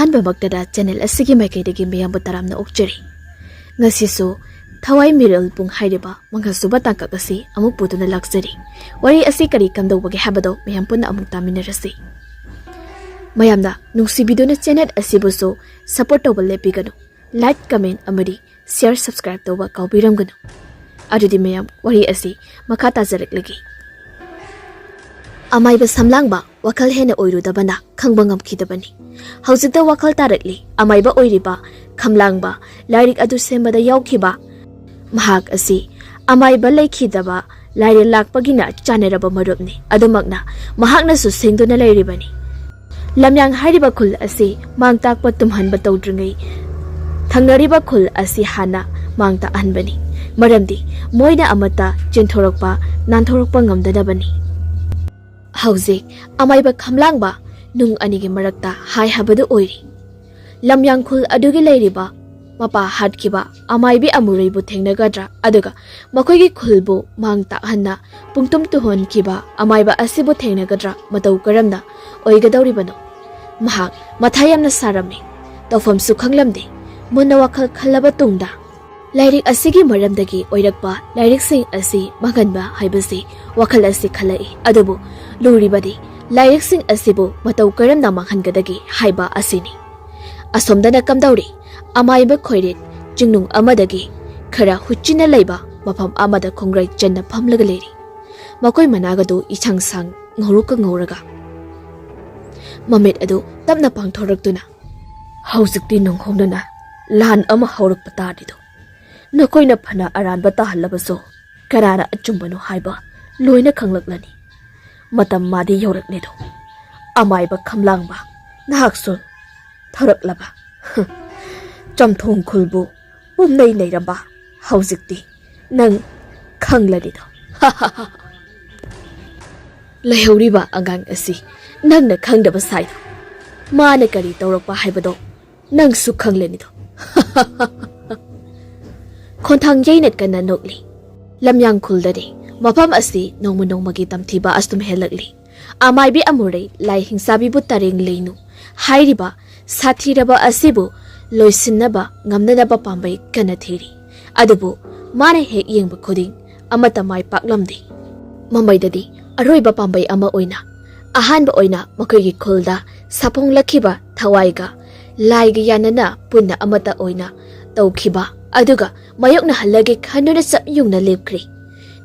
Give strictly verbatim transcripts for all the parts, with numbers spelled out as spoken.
ꯑꯍꯥꯟꯕꯃꯛꯇꯗ channel ꯑꯁꯤꯒꯤ ꯃꯥꯏꯀꯩꯗꯒꯤ ꯃꯌꯥꯝꯕꯨ ꯇꯔꯥꯝꯅ ꯑꯣꯛꯆꯔꯤ꯫ ꯉꯁꯤꯁꯨ ꯊꯋꯥꯏ ꯃꯤꯔꯣꯜ ꯄꯨꯡ ꯍꯥꯏꯔꯤꯕ ꯃꯉꯥꯁꯨꯕ ꯇꯥꯡꯀꯛ ꯑꯁꯤ ꯑꯃꯨꯛ ꯄꯨꯗꯨꯅ ꯂꯥꯛꯆꯔꯤ꯫ ꯋꯥꯔꯤ ꯑꯁꯤ ꯀꯔꯤ ꯀꯝꯗꯧꯕꯒꯦ ꯍꯥꯏꯕꯗꯣ ꯃꯌꯥꯝ ꯄꯨꯟꯅ ꯑꯃꯨꯛ ꯇꯥꯃꯤꯟꯅꯔꯁꯤ꯫ ꯃꯌꯥꯝꯅ ꯅꯨꯡꯁꯤꯕꯤꯗꯨꯅ ꯆꯦꯅꯦꯜ ꯑꯁꯤꯕꯨꯁꯨ ꯁꯄꯣꯔꯠ ꯇꯧꯕ ꯂꯦꯞꯄꯤꯒꯅꯨ꯫ ꯂꯥꯏꯛ, ꯀꯃꯦꯟ ꯑꯃꯗꯤ ꯁꯤꯌꯔ, ꯁꯕꯁꯀ꯭ꯔꯥꯏꯕ ꯇꯧꯕ ꯀꯥꯎꯕꯤꯔꯝꯒꯅꯨ꯫ ꯑꯗꯨꯗꯤ ꯃꯌꯥꯝ, ꯋꯥꯔꯤ ꯑꯁꯤ ꯃꯈꯥ ꯇꯥꯖꯔꯛꯂꯒꯦ꯫ ꯑꯃꯥꯏꯕ ꯁꯝꯂꯥꯡꯕ ꯋꯥꯈꯜ ꯍꯦꯟꯅ ꯑꯣꯏꯔꯨꯗꯕꯅ ꯈꯪꯕ ꯉꯝꯈꯤꯗꯕꯅꯤ꯫ ꯍꯧꯖꯤꯛꯇ ꯋꯥꯈꯜ ꯇꯥꯔꯛꯂꯤ꯫ ꯑꯃꯥꯏꯕ ꯑꯣꯏꯔꯤꯕ ꯈꯝꯂꯥꯡꯕ ꯂꯥꯏꯔꯤꯛ ꯑꯗꯨ ꯁꯦꯝꯕꯗ ꯌꯥꯎꯈꯤꯕ ꯃꯍꯥꯛ ꯑꯁꯤ ꯑꯃꯥꯏꯕ ꯂꯩꯈꯤꯗꯕ ꯂꯥꯏꯔꯦꯜ ꯂꯥꯛꯄꯒꯤꯅ ꯆꯥꯟꯅꯔꯕ ꯃꯔꯨꯞꯅꯤ꯫ ꯑꯗꯨꯃꯛꯅ ꯃꯍꯥꯛꯅꯁꯨ ꯁꯦꯡꯗꯨꯅ ꯂꯩꯔꯤꯕꯅꯤ꯫ ꯂꯝꯌꯥꯡ ꯍꯥꯏꯔꯤꯕ ꯈꯨꯜ ꯑꯁꯤ ꯃꯥꯡ ꯇꯥꯛꯄ ꯇꯨꯝꯍꯟꯕ ꯇꯧꯗ꯭ꯔꯤꯉꯩ ꯊꯪꯅꯔꯤꯕ ꯈꯨꯜ ꯑꯁꯤ ꯍꯥꯟꯅ ꯃꯥꯡ ꯇꯥꯛꯍꯟꯕꯅꯤ꯫ ꯃꯔꯝꯗꯤ ꯃꯣꯏꯅ ꯑꯃꯠꯇ ꯆꯦꯟꯊꯣꯔꯛꯄ, ꯅꯥꯟꯊꯣꯔꯛꯄ ꯉꯝꯗꯅꯕꯅꯤ꯫ ꯍꯧꯖꯤꯛ ꯑꯃꯥꯏꯕ ꯈꯝꯂꯥꯡꯕ ꯅꯨꯡ ꯑꯅꯤꯒꯤ ꯃꯔꯛꯇ ꯍꯥꯏ ꯍꯥꯏꯕꯗꯨ ꯑꯣꯏꯔꯤ꯫ ꯂꯝꯌꯥꯡ ꯈꯨꯜ ꯑꯗꯨꯒꯤ ꯂꯩꯔꯤꯕ ꯃꯄꯥ ꯍꯥꯠꯈꯤꯕ ꯑꯃꯥꯏꯕꯤ ꯑꯃꯨꯔꯩꯕꯨ ꯊꯦꯡꯅꯒꯗ꯭ꯔꯥ? ꯑꯗꯨꯒ ꯃꯈꯣꯏꯒꯤ ꯈꯨꯜꯕꯨ ꯃꯥꯡ ꯇꯥꯛꯍꯟꯅ ꯄꯨꯡꯇꯨꯝ ꯇꯨꯍꯣꯟꯈꯤꯕ ꯑꯃꯥꯏꯕ ꯑꯁꯤꯕꯨ ꯊꯦꯡꯅꯒꯗ꯭ꯔꯥ? ꯃꯇꯧ ꯀꯔꯝꯅ ꯑꯣꯏꯒꯗꯧꯔꯤꯕꯅꯣ? ꯃꯍꯥꯛ ꯃꯊꯥ ꯌꯥꯝꯅ ꯁꯥꯔꯝꯃꯤ꯫ ꯇꯧꯐꯝꯁꯨ ꯈꯪꯂꯝꯗꯦ꯫ ꯃꯨꯟꯅ ꯋꯥꯈꯜ ꯈꯜꯂꯕ ꯇꯨꯡꯗ, ꯂꯥꯏꯔꯤꯛ ꯑꯁꯤꯒꯤ ꯃꯔꯝꯗꯒꯤ ꯑꯣꯏꯔꯛꯄ ꯂꯥꯏꯔꯤꯛꯁꯤꯡ ꯑꯁꯤ ꯃꯥꯡꯍꯟꯕ ꯍꯥꯏꯕꯁꯤ ꯋꯥꯈꯜ ꯑꯁꯤ ꯈꯜꯂꯛꯏ꯫ ꯑꯗꯨꯕꯨ ꯂꯨꯔꯤꯕꯗꯤ ꯂꯥꯏꯔꯤꯛꯁꯤꯡ ꯑꯁꯤꯕꯨ ꯃꯇꯧ ꯀꯔꯝꯅ ꯃꯥꯡꯍꯟꯒꯗꯒꯦ ꯍꯥꯏꯕ ꯑꯁꯤꯅꯤ꯫ ꯑꯁꯣꯝꯗꯅ ꯀꯝꯗꯧꯔꯤ? ꯑꯃꯥꯏꯕ ꯈꯣꯏꯔꯦꯠ ꯆꯤꯡꯅꯨꯡ ꯑꯃꯗꯒꯤ ꯈꯔ ꯍꯨꯠꯆꯤꯟꯅ ꯂꯩꯕ ꯃꯐꯝ ꯑꯃꯗ ꯈꯣꯡꯒ꯭ꯔꯥꯏ ꯆꯟꯅ ꯐꯝꯂꯒ ꯂꯩꯔꯤ꯫ ꯃꯈꯣꯏ ꯃꯅꯥꯒꯗꯨ ꯏꯁꯪ ꯁꯪ, ꯉꯧꯔꯣꯛꯀ ꯉꯧꯔꯒ꯫ ꯃꯃꯤꯠ ꯑꯗꯨ ꯇꯞꯅ ꯄꯥꯡꯊꯣꯔꯛꯇꯨꯅ, "ꯍꯧꯖꯤꯛꯇꯤ ꯅꯨꯡꯍꯧꯅꯅ ꯂꯥꯟ ꯑꯃ ꯍꯧꯔꯛꯄ ꯇꯥꯔꯤꯗꯣ꯫ ꯅꯈꯣꯏꯅ ꯐꯅ ꯑꯔꯥꯟꯕ ꯇꯥꯍꯜꯂꯕꯁꯨ, ꯀꯅꯥꯅ ꯑꯆꯨꯝꯕꯅꯣ ꯍꯥꯏꯕ ꯂꯣꯏꯅ ꯈꯪꯂꯛꯂꯅꯤ꯫ ꯃꯇꯝ ꯃꯥꯗꯤ ꯌꯧꯔꯛꯂꯦꯗꯣ꯫ ꯑꯃꯥꯏꯕ ꯈꯝꯂꯥꯡꯕ, ꯅꯍꯥꯛꯁꯨ ꯊꯣꯔꯛꯂꯕ? ꯆꯝꯊꯣꯡ ꯈꯨꯜꯕꯨ ꯄꯨꯝꯅꯩ ꯅꯩꯔꯝꯕ ꯍꯧꯖꯤꯛꯇꯤ ꯅꯪ ꯈꯪꯂꯅꯤꯗꯣ꯫" "ꯂꯩꯍꯧꯔꯤꯕ ꯑꯉꯥꯡ ꯑꯁꯤ ꯅꯪꯅ ꯈꯪꯗꯕ ꯁꯥꯏꯗꯣ꯫ ꯃꯥꯅ ꯀꯔꯤ ꯇꯧꯔꯛꯄ ꯍꯥꯏꯕꯗꯣ ꯅꯪꯁꯨ ꯈꯪꯂꯅꯤꯗꯣ꯫" ꯈꯣꯟꯊꯥꯡ ꯌꯩꯅ ꯀꯟꯅ ꯅꯣꯛꯂꯤ꯫ ꯂꯝꯌꯥꯡ ꯈꯨꯜꯗꯗꯤ ꯃꯐꯝ ꯑꯁꯤ ꯅꯣꯡꯃ ꯅꯣꯡꯃꯒꯤ ꯇꯝꯊꯤꯕ ꯑꯁꯨꯝ ꯍꯦꯜꯂꯛꯂꯤ꯫ ꯑꯃꯥꯏꯕꯤ ꯑꯃꯨꯔꯩ ꯂꯥꯏ ꯍꯤꯡꯆꯥꯕꯤꯕꯨ ꯇꯔꯦꯡ ꯂꯩꯅꯨ ꯍꯥꯏꯔꯤꯕ ꯁꯥꯊꯤꯔꯕ ꯑꯁꯤꯕꯨ ꯂꯣꯏꯁꯤꯟꯅꯕ ꯉꯝꯅꯅꯕ ꯄꯥꯝꯕꯩ ꯀꯟꯅ ꯊꯤꯔꯤ꯫ ꯑꯗꯨꯕꯨ ꯃꯥꯅ ꯍꯦꯛ ꯌꯦꯡꯕ ꯈꯨꯗꯤꯡ ꯑꯃꯠꯇ ꯃꯥꯏ ꯄꯥꯛꯂꯝꯗꯦ꯫ ꯃꯃꯩꯗꯗꯤ ꯑꯔꯣꯏꯕ ꯄꯥꯝꯕꯩ ꯑꯃ ꯑꯣꯏꯅ ꯑꯍꯥꯟꯕ ꯑꯣꯏꯅ ꯃꯈꯣꯏꯒꯤ ꯈꯨꯜꯗ ꯁꯥꯐꯣꯡꯂꯛꯈꯤꯕ ꯊꯋꯥꯏꯒ ꯂꯥꯏꯒ ꯌꯥꯅꯅ ꯄꯨꯟꯅ ꯑꯃꯠꯇ ꯑꯣꯏꯅ ꯇꯧꯈꯤꯕ, ꯑꯗꯨꯒ ꯃꯥꯌꯣꯛꯅꯍꯜꯂꯒꯦ ꯈꯟꯗꯨꯅ ꯆꯞ ꯌꯨꯡꯅ ꯂꯦꯞꯈ꯭ꯔꯦ꯫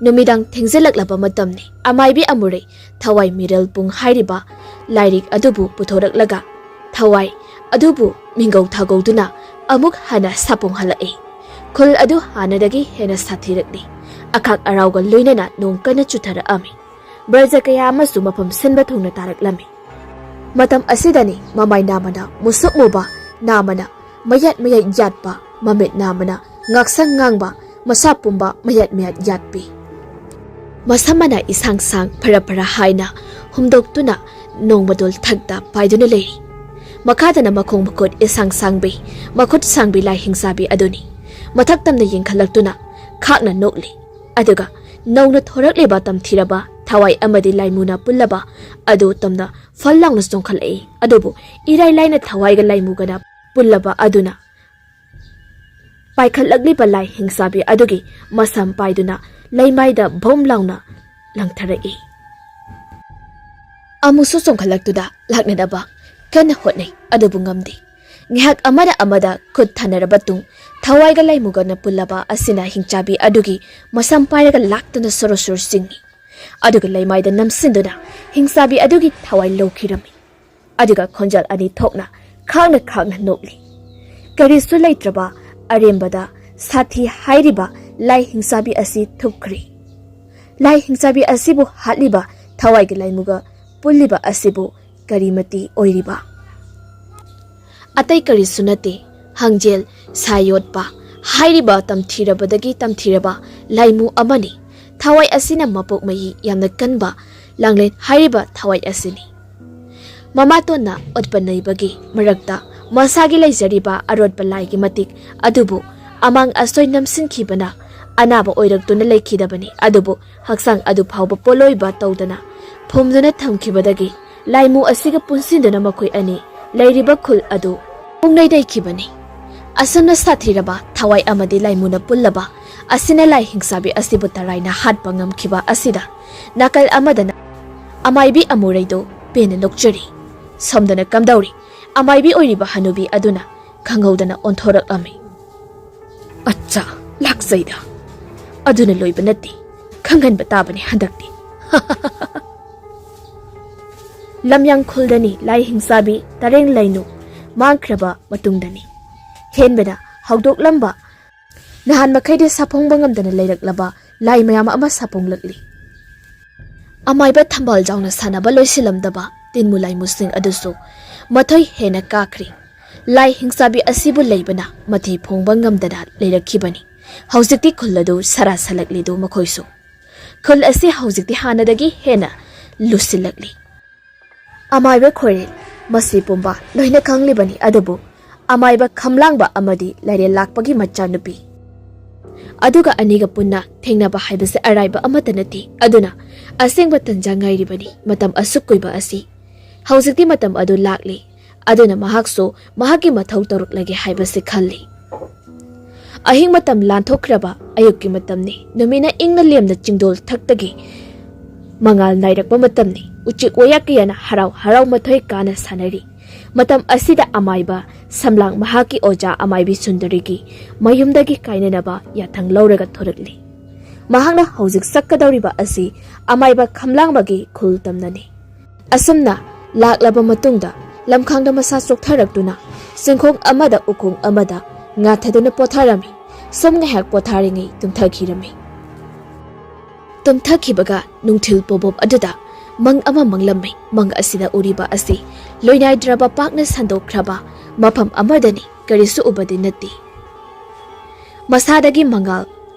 ꯅꯨꯃꯤꯗꯥꯡ ꯊꯦꯡꯖꯤꯜꯂꯛꯂꯕ ꯃꯇꯝꯅꯤ꯫ ꯑꯃꯥꯏꯕꯤ ꯑꯃꯨꯔꯩ ꯊꯋꯥꯏ ꯃꯤꯔꯦꯜ ꯄꯨꯡ ꯍꯥꯏꯔꯤꯕ ꯂꯥꯏꯔꯤꯛ ꯑꯗꯨꯕꯨ ꯄꯨꯊꯣꯔꯛꯂꯒ ꯊꯋꯥꯏ ꯑꯗꯨꯕꯨ ꯃꯤꯡꯒꯧ ꯊꯥꯒꯧꯗꯨꯅ ꯑꯃꯨꯛ ꯍꯟꯅ ꯁꯥꯄꯣꯡꯍꯜꯂꯛꯏ꯫ ꯈꯨꯜ ꯑꯗꯨ ꯍꯥꯟꯅꯗꯒꯤ ꯍꯦꯟꯅ ꯁꯥꯊꯤꯔꯛꯂꯤ꯫ ꯑꯈꯥꯛ ꯑꯔꯥꯎꯒ ꯂꯣꯏꯅꯅ ꯅꯣꯡ ꯀꯟꯅ ꯆꯨꯊꯔꯛꯑꯝꯃꯤ꯫ ꯕ꯭ꯔꯖ ꯀꯌꯥ ꯑꯃꯁꯨ ꯃꯐꯝ ꯁꯤꯟꯕ ꯊꯨꯡꯅ ꯇꯥꯔꯛꯂꯝꯃꯤ꯫ ꯃꯇꯝ ꯑꯁꯤꯗꯅꯤ ꯃꯃꯥꯏ ꯅꯥꯝꯃꯅ ꯃꯨꯁꯨꯛ ꯃꯨꯕ, ꯅꯥꯝꯃꯅ ꯃꯌꯥꯠ ꯃꯌꯥꯠ ꯌꯥꯠꯄ, ꯃꯃꯤꯠ ꯅꯥꯝꯃꯅ ꯉꯥꯛꯁꯪ ꯉꯥꯡꯕ, ꯃꯁꯥ ꯄꯨꯝꯕ ꯃꯌꯥꯠ ꯃꯌꯥꯠ ꯌꯥꯠꯄꯤ꯫ ꯃꯁꯝ ꯑꯃꯅ ꯏꯁꯥꯡ ꯁꯥꯡ ꯐꯔ ꯐꯔ ꯍꯥꯏꯅ ꯍꯨꯝꯗꯣꯛꯇꯨꯅ ꯅꯣꯡꯃꯗꯣꯜ ꯊꯛꯇ ꯄꯥꯏꯗꯨꯅ ꯂꯩꯔꯤ꯫ ꯃꯈꯥꯗꯅ ꯃꯈꯣꯡ ꯃꯈꯨꯠ ꯏꯁꯥꯡ ꯁꯥꯡꯕꯤ, ꯃꯈꯨꯠ ꯁꯥꯡꯕꯤ ꯂꯥꯏ ꯍꯤꯡꯆꯥꯕꯤ ꯑꯗꯨꯅꯤ꯫ ꯃꯊꯛ ꯇꯝꯅ ꯌꯦꯡꯈꯠꯂꯛꯇꯨꯅ ꯈꯥꯛꯅ ꯅꯣꯛꯂꯤ꯫ ꯑꯗꯨꯒ ꯅꯧꯅ ꯊꯣꯔꯛꯂꯤꯕ ꯇꯝꯊꯤꯔꯕ ꯊꯋꯥꯏ ꯑꯃꯗꯤ ꯂꯥꯏꯃꯨꯅ ꯄꯨꯜꯂꯕ ꯑꯗꯨ ꯇꯝꯅ ꯐꯜ ꯂꯥꯎꯅ ꯆꯣꯡꯈꯠꯂꯛꯏ꯫ ꯑꯗꯨꯕꯨ ꯏꯔꯥꯏ ꯂꯥꯏꯅ ꯊꯋꯥꯏꯒ ꯂꯥꯏꯃꯨꯒꯅ ꯄꯨꯜꯂꯕ ꯑꯗꯨꯅ ꯄꯥꯏꯈꯠꯂꯛꯂꯤꯕ ꯂꯥꯏ ꯍꯤꯡꯆꯥꯕꯤ ꯑꯗꯨꯒꯤ ꯃꯁꯝ ꯄꯥꯏꯗꯨꯅ ꯂꯩꯃꯥꯏꯗ ꯚꯣꯝ ꯂꯥꯎꯅ ꯂꯪꯊꯔꯛꯏ꯫ ꯑꯃꯨꯛꯁꯨ ꯆꯣꯡꯈꯠꯂꯛꯇꯨꯅ ꯂꯥꯛꯅꯅꯕ ꯀꯟꯅ ꯍꯣꯠꯅꯩ, ꯑꯗꯨꯕꯨ ꯉꯝꯗꯦ꯫ ꯉꯥꯏꯍꯥꯛ ꯑꯃꯅ ꯑꯃꯗ ꯈꯨꯠ ꯊꯥꯅꯔꯕ ꯇꯨꯡ ꯊꯋꯥꯏꯒ ꯂꯩꯃꯨꯒꯅ ꯄꯨꯜꯂꯕ ꯑꯁꯤꯅ ꯍꯤꯡꯆꯥꯕꯤ ꯑꯗꯨꯒꯤ ꯃꯁꯝ ꯄꯥꯏꯔꯒ ꯂꯥꯛꯇꯨꯅ ꯁꯣꯔꯣ ꯁꯣꯔꯣ ꯆꯤꯡꯏ꯫ ꯑꯗꯨꯒ ꯂꯩꯃꯥꯏꯗ ꯅꯝꯁꯤꯟꯗꯨꯅ ꯍꯤꯡꯆꯥꯕꯤ ꯑꯗꯨꯒꯤ ꯊꯋꯥꯏ ꯂꯧꯈꯤꯔꯝꯃꯤ꯫ ꯑꯗꯨꯒ ꯈꯣꯟꯖꯦꯜ ꯑꯅꯤ ꯊꯣꯛꯅ ꯈꯥꯡꯅ ꯈꯥꯡꯅ ꯅꯣꯛꯂꯤ꯫ ꯀꯔꯤꯁꯨ ꯂꯩꯇ꯭ꯔꯕ ꯑꯔꯦꯝꯕꯗ ꯁꯥꯊꯤ ꯍꯥꯏꯔꯤꯕ ꯂꯥꯏ ꯍꯤꯡꯆꯥꯕꯤ ꯑꯁꯤ ꯊꯨꯞꯈ꯭ꯔꯦ꯫ ꯂꯥꯏ ꯍꯤꯡꯆꯥꯕꯤ ꯑꯁꯤꯕꯨ ꯍꯥꯠꯂꯤꯕ ꯊꯋꯥꯏꯒꯤ ꯂꯥꯏꯃꯨꯒ ꯄꯨꯜꯂꯤꯕ ꯑꯁꯤꯕꯨ ꯀꯔꯤꯃꯇꯤ ꯑꯣꯏꯔꯤꯕ? ꯑꯇꯩ ꯀꯔꯤꯁꯨ ꯅꯠꯇꯦ, ꯍꯪꯖꯦꯜ ꯁꯥꯌꯣꯠꯄ ꯍꯥꯏꯔꯤꯕ ꯇꯝꯊꯤꯔꯕꯗꯒꯤ ꯇꯝꯊꯤꯔꯕ ꯂꯥꯏꯃꯨ ꯑꯃꯅꯤ꯫ ꯊꯋꯥꯏ ꯑꯁꯤꯅ ꯃꯄꯣꯛ ꯃꯍꯤ ꯌꯥꯝꯅ ꯀꯟꯕ ꯂꯥꯡꯂꯦꯟ ꯍꯥꯏꯔꯤꯕ ꯊꯋꯥꯏ ꯑꯁꯤꯅꯤ꯫ ꯃꯃꯥꯇꯣꯟꯅ ꯑꯣꯠꯄ ꯅꯩꯕꯒꯤ ꯃꯔꯛꯇ ꯃꯁꯥꯒꯤ ꯂꯩꯖꯔꯤꯕ ꯑꯔꯣꯠꯄ ꯂꯥꯏꯒꯤ ꯃꯇꯤꯛ ꯑꯗꯨꯕꯨ ꯑꯃꯥꯡ ꯑꯁꯣꯏ ꯅꯝꯁꯤꯟꯈꯤꯕꯅ ꯑꯅꯥꯕ ꯑꯣꯏꯔꯛꯇꯨꯅ ꯂꯩꯈꯤꯗꯕꯅꯤ꯫ ꯑꯗꯨꯕꯨ ꯍꯛꯆꯥꯡ ꯑꯗꯨ ꯐꯥꯎꯕ ꯄꯣꯠꯂꯣꯏꯕ ꯇꯧꯗꯅ ꯐꯨꯝꯗꯨꯅ ꯊꯝꯈꯤꯕꯗꯒꯤ ꯂꯥꯏꯃꯨ ꯑꯁꯤꯒ ꯄꯨꯟꯁꯤꯟꯗꯨꯅ ꯃꯈꯣꯏ ꯑꯅꯤ ꯂꯩꯔꯤꯕ ꯈꯨꯜ ꯑꯗꯨ ꯄꯨꯡꯅꯩ ꯅꯩꯈꯤꯕꯅꯤ꯫ ꯑꯁꯨꯝꯅ ꯁꯥꯊꯤꯔꯕ ꯊꯋꯥꯏ ꯑꯃꯗꯤ ꯂꯥꯏꯃꯨꯅ ꯄꯨꯜꯂꯕ ꯑꯁꯤꯅ ꯂꯥꯏ ꯍꯤꯡꯆꯥꯕꯤ ꯑꯁꯤꯕꯨ ꯇꯔꯥꯏꯅ ꯍꯥꯠꯄ ꯉꯝꯈꯤꯕ ꯑꯁꯤꯗ ꯅꯥꯀꯜ ꯑꯃꯗꯅ ꯑꯃꯥꯏꯕꯤ ꯑꯃꯨꯔꯩꯗꯨ ꯄꯦꯟꯅ ꯅꯣꯛꯆꯔꯤ꯫ ꯁꯣꯝꯗꯅ ꯀꯝꯗꯧꯔꯤ? ꯑꯃꯥꯏꯕꯤ ꯑꯣꯏꯔꯤꯕ ꯍꯅꯨꯕꯤ ꯑꯗꯨꯅ ꯈꯪꯍꯧꯗꯅ ꯑꯣꯟꯊꯣꯔꯛꯂꯝꯃꯤ꯫ "ꯑꯠꯆꯥ, ꯂꯥꯛꯆꯩꯗ꯫ ꯑꯗꯨꯅ ꯂꯣꯏꯕ ꯅꯠꯇꯦ, ꯈꯪꯍꯟꯕ ꯇꯥꯕꯅꯤ ꯍꯟꯗꯛꯇꯤ꯫" ꯂꯝꯌꯥꯡ ꯈꯨꯜꯗꯅꯤ ꯂꯥꯏ ꯍꯤꯡꯆꯥꯕꯤ ꯇꯔꯦꯡ ꯂꯩꯅꯨ ꯃꯥꯡꯈ꯭ꯔꯕ ꯃꯇꯨꯡꯗꯅꯤ ꯍꯦꯟꯕꯗ ꯍꯧꯗꯣꯛꯂꯝꯕ ꯅꯍꯥꯟ ꯃꯈꯩꯗꯤ ꯁꯥꯐꯣꯡꯕ ꯉꯝꯗꯅ ꯂꯩꯔꯛꯂꯕ ꯂꯥꯏ ꯃꯌꯥꯝ ꯑꯃ ꯁꯥꯐꯣꯡꯂꯛꯂꯤ꯫ ꯑꯃꯥꯏꯕ ꯊꯝꯕꯥꯜ ꯆꯥꯎꯅ ꯁꯥꯟꯅꯕ ꯂꯣꯏꯁꯤꯜꯂꯝꯗꯕ ꯇꯤꯟꯃꯨ ꯂꯥꯏꯃꯨꯁꯤꯡ ꯑꯗꯨꯁꯨ ꯃꯊꯣꯏ ꯍꯦꯟꯅ ꯀꯥꯈ꯭ꯔꯤ꯫ ꯂꯥꯏ ꯍꯤꯡꯆꯥꯕꯤ ꯑꯁꯤꯕꯨ ꯂꯩꯕꯅ ꯃꯊꯤ ꯐꯣꯡꯕ ꯉꯝꯗꯅ ꯂꯩꯔꯛꯈꯤꯕꯅꯤ꯫ ꯍꯧꯖꯤꯛꯇꯤ ꯈꯨꯜ ꯑꯗꯨ ꯁꯔꯥ ꯁꯥꯂꯛꯂꯤꯗꯨ ꯃꯈꯣꯏꯁꯨ꯫ ꯈꯨꯜ ꯑꯁꯤ ꯍꯧꯖꯤꯛꯇꯤ ꯍꯥꯟꯅꯗꯒꯤ ꯍꯦꯟꯅ ꯂꯨꯁꯤꯜꯂꯛꯂꯤ꯫ ꯑꯃꯥꯏꯕ ꯈꯣꯏꯔꯦꯜ, ꯃꯁꯤ ꯄꯨꯝꯕ ꯂꯣꯏꯅ ꯈꯪꯂꯤꯕꯅꯤ, ꯑꯗꯨꯕꯨ ꯑꯃꯥꯏꯕ ꯈꯝꯂꯥꯡꯕ ꯑꯃꯗꯤ ꯂꯥꯏꯔꯦꯜ ꯂꯥꯛꯄꯒꯤ ꯃꯆꯥꯅꯨꯄꯤ ꯑꯗꯨꯒ ꯑꯅꯤꯒ ꯄꯨꯟꯅ ꯊꯦꯡꯅꯕ ꯍꯥꯏꯕꯁꯦ ꯑꯔꯥꯏꯕ ꯑꯃꯠꯇ ꯅꯠꯇꯦ꯫ ꯑꯗꯨꯅ ꯑꯁꯦꯡꯕ ꯇꯟꯖꯥ ꯉꯥꯏꯔꯤꯕꯅꯤ ꯃꯇꯝ ꯑꯁꯨꯛ ꯀꯨꯏꯕ ꯑꯁꯤ꯫ ꯍꯧꯖꯤꯛꯇꯤ ꯃꯇꯝ ꯑꯗꯨ ꯂꯥꯛꯂꯤ꯫ ꯑꯗꯨꯅ ꯃꯍꯥꯛꯁꯨ ꯃꯍꯥꯛꯀꯤ ꯃꯊꯧ ꯇꯧꯔꯛꯂꯒꯦ ꯍꯥꯏꯕꯁꯤ ꯈꯜꯂꯤ꯫ ꯑꯍꯤꯡ ꯃꯇꯝ ꯂꯥꯟꯊꯣꯛꯈ꯭ꯔꯕ ꯑꯌꯨꯛꯀꯤ ꯃꯇꯝꯅꯤ꯫ ꯅꯨꯃꯤꯠꯅ ꯏꯪꯅ ꯂꯦꯝꯅ ꯆꯤꯡꯗꯣꯜ ꯊꯛꯇꯒꯤ ꯃꯉꯥꯜ ꯅꯥꯏꯔꯛꯄ ꯃꯇꯝꯅꯤ꯫ ꯎꯆꯦꯛ ꯋꯥꯌꯥ ꯀꯌꯥꯅ ꯍꯔꯥꯎ ꯍꯔꯥꯎ ꯃꯊꯣꯏ ꯀꯥꯅ ꯁꯥꯟꯅꯔꯤ꯫ ꯃꯇꯝ ꯑꯁꯤꯗ ꯑꯃꯥꯏꯕ ꯁꯝꯂꯥꯡ ꯃꯍꯥꯛꯀꯤ ꯑꯣꯖꯥ ꯑꯃꯥꯏꯕꯤ ꯁꯨꯟꯗꯔꯤꯒꯤ ꯃꯌꯨꯝꯗꯒꯤ ꯀꯥꯏꯅꯅꯕ ꯌꯥꯊꯪ ꯂꯧꯔꯒ ꯊꯣꯔꯛꯂꯤ꯫ ꯃꯍꯥꯛꯅ ꯍꯧꯖꯤꯛ ꯆꯠꯀꯗꯧꯔꯤꯕ ꯑꯁꯤ ꯑꯃꯥꯏꯕ ꯈꯝꯂꯥꯡꯕꯒꯤ ꯈꯨꯜ ꯇꯝꯅꯅꯤ꯫ ꯑꯁꯨꯝꯅ ꯂꯥꯛꯂꯕ ꯃꯇꯨꯡꯗ ꯂꯝꯈꯥꯡꯗ ꯃꯁꯥ ꯆꯣꯛꯊꯔꯛꯇꯨꯅ ꯆꯤꯡꯈꯣꯡ ꯑꯃꯗ ꯎꯈꯣꯡ ꯑꯃꯗ ꯉꯥꯊꯗꯨꯅ ꯄꯣꯊꯥꯔꯝꯃꯤ꯫ ꯁꯨꯝ ꯉꯥꯏꯍꯥꯛ ꯄꯣꯊꯥꯔꯤꯉꯩ ꯇꯨꯝꯊꯈꯤꯔꯝꯃꯤ꯫ ꯇꯨꯝꯊꯈꯤꯕꯒ ꯅꯨꯡꯊꯤꯜ ꯄꯣꯕꯣꯞ ꯑꯗꯨꯗ ꯃꯪ ꯑꯃ ꯃꯪꯂꯝꯃꯤ꯫ ꯃꯪ ꯑꯁꯤꯗ ꯎꯔꯤꯕ ꯑꯁꯤ ꯂꯣꯏꯅꯥꯏꯗ꯭ꯔꯕ ꯄꯥꯛꯅ ꯁꯟꯗꯣꯛꯈ꯭ꯔꯕ ꯃꯐꯝ ꯑꯃꯗꯅꯤ, ꯀꯔꯤꯁꯨ ꯎꯕꯗꯤ ꯅꯠꯇꯦ꯫ ꯃꯁꯥꯗꯒꯤ ꯃꯉꯥꯜ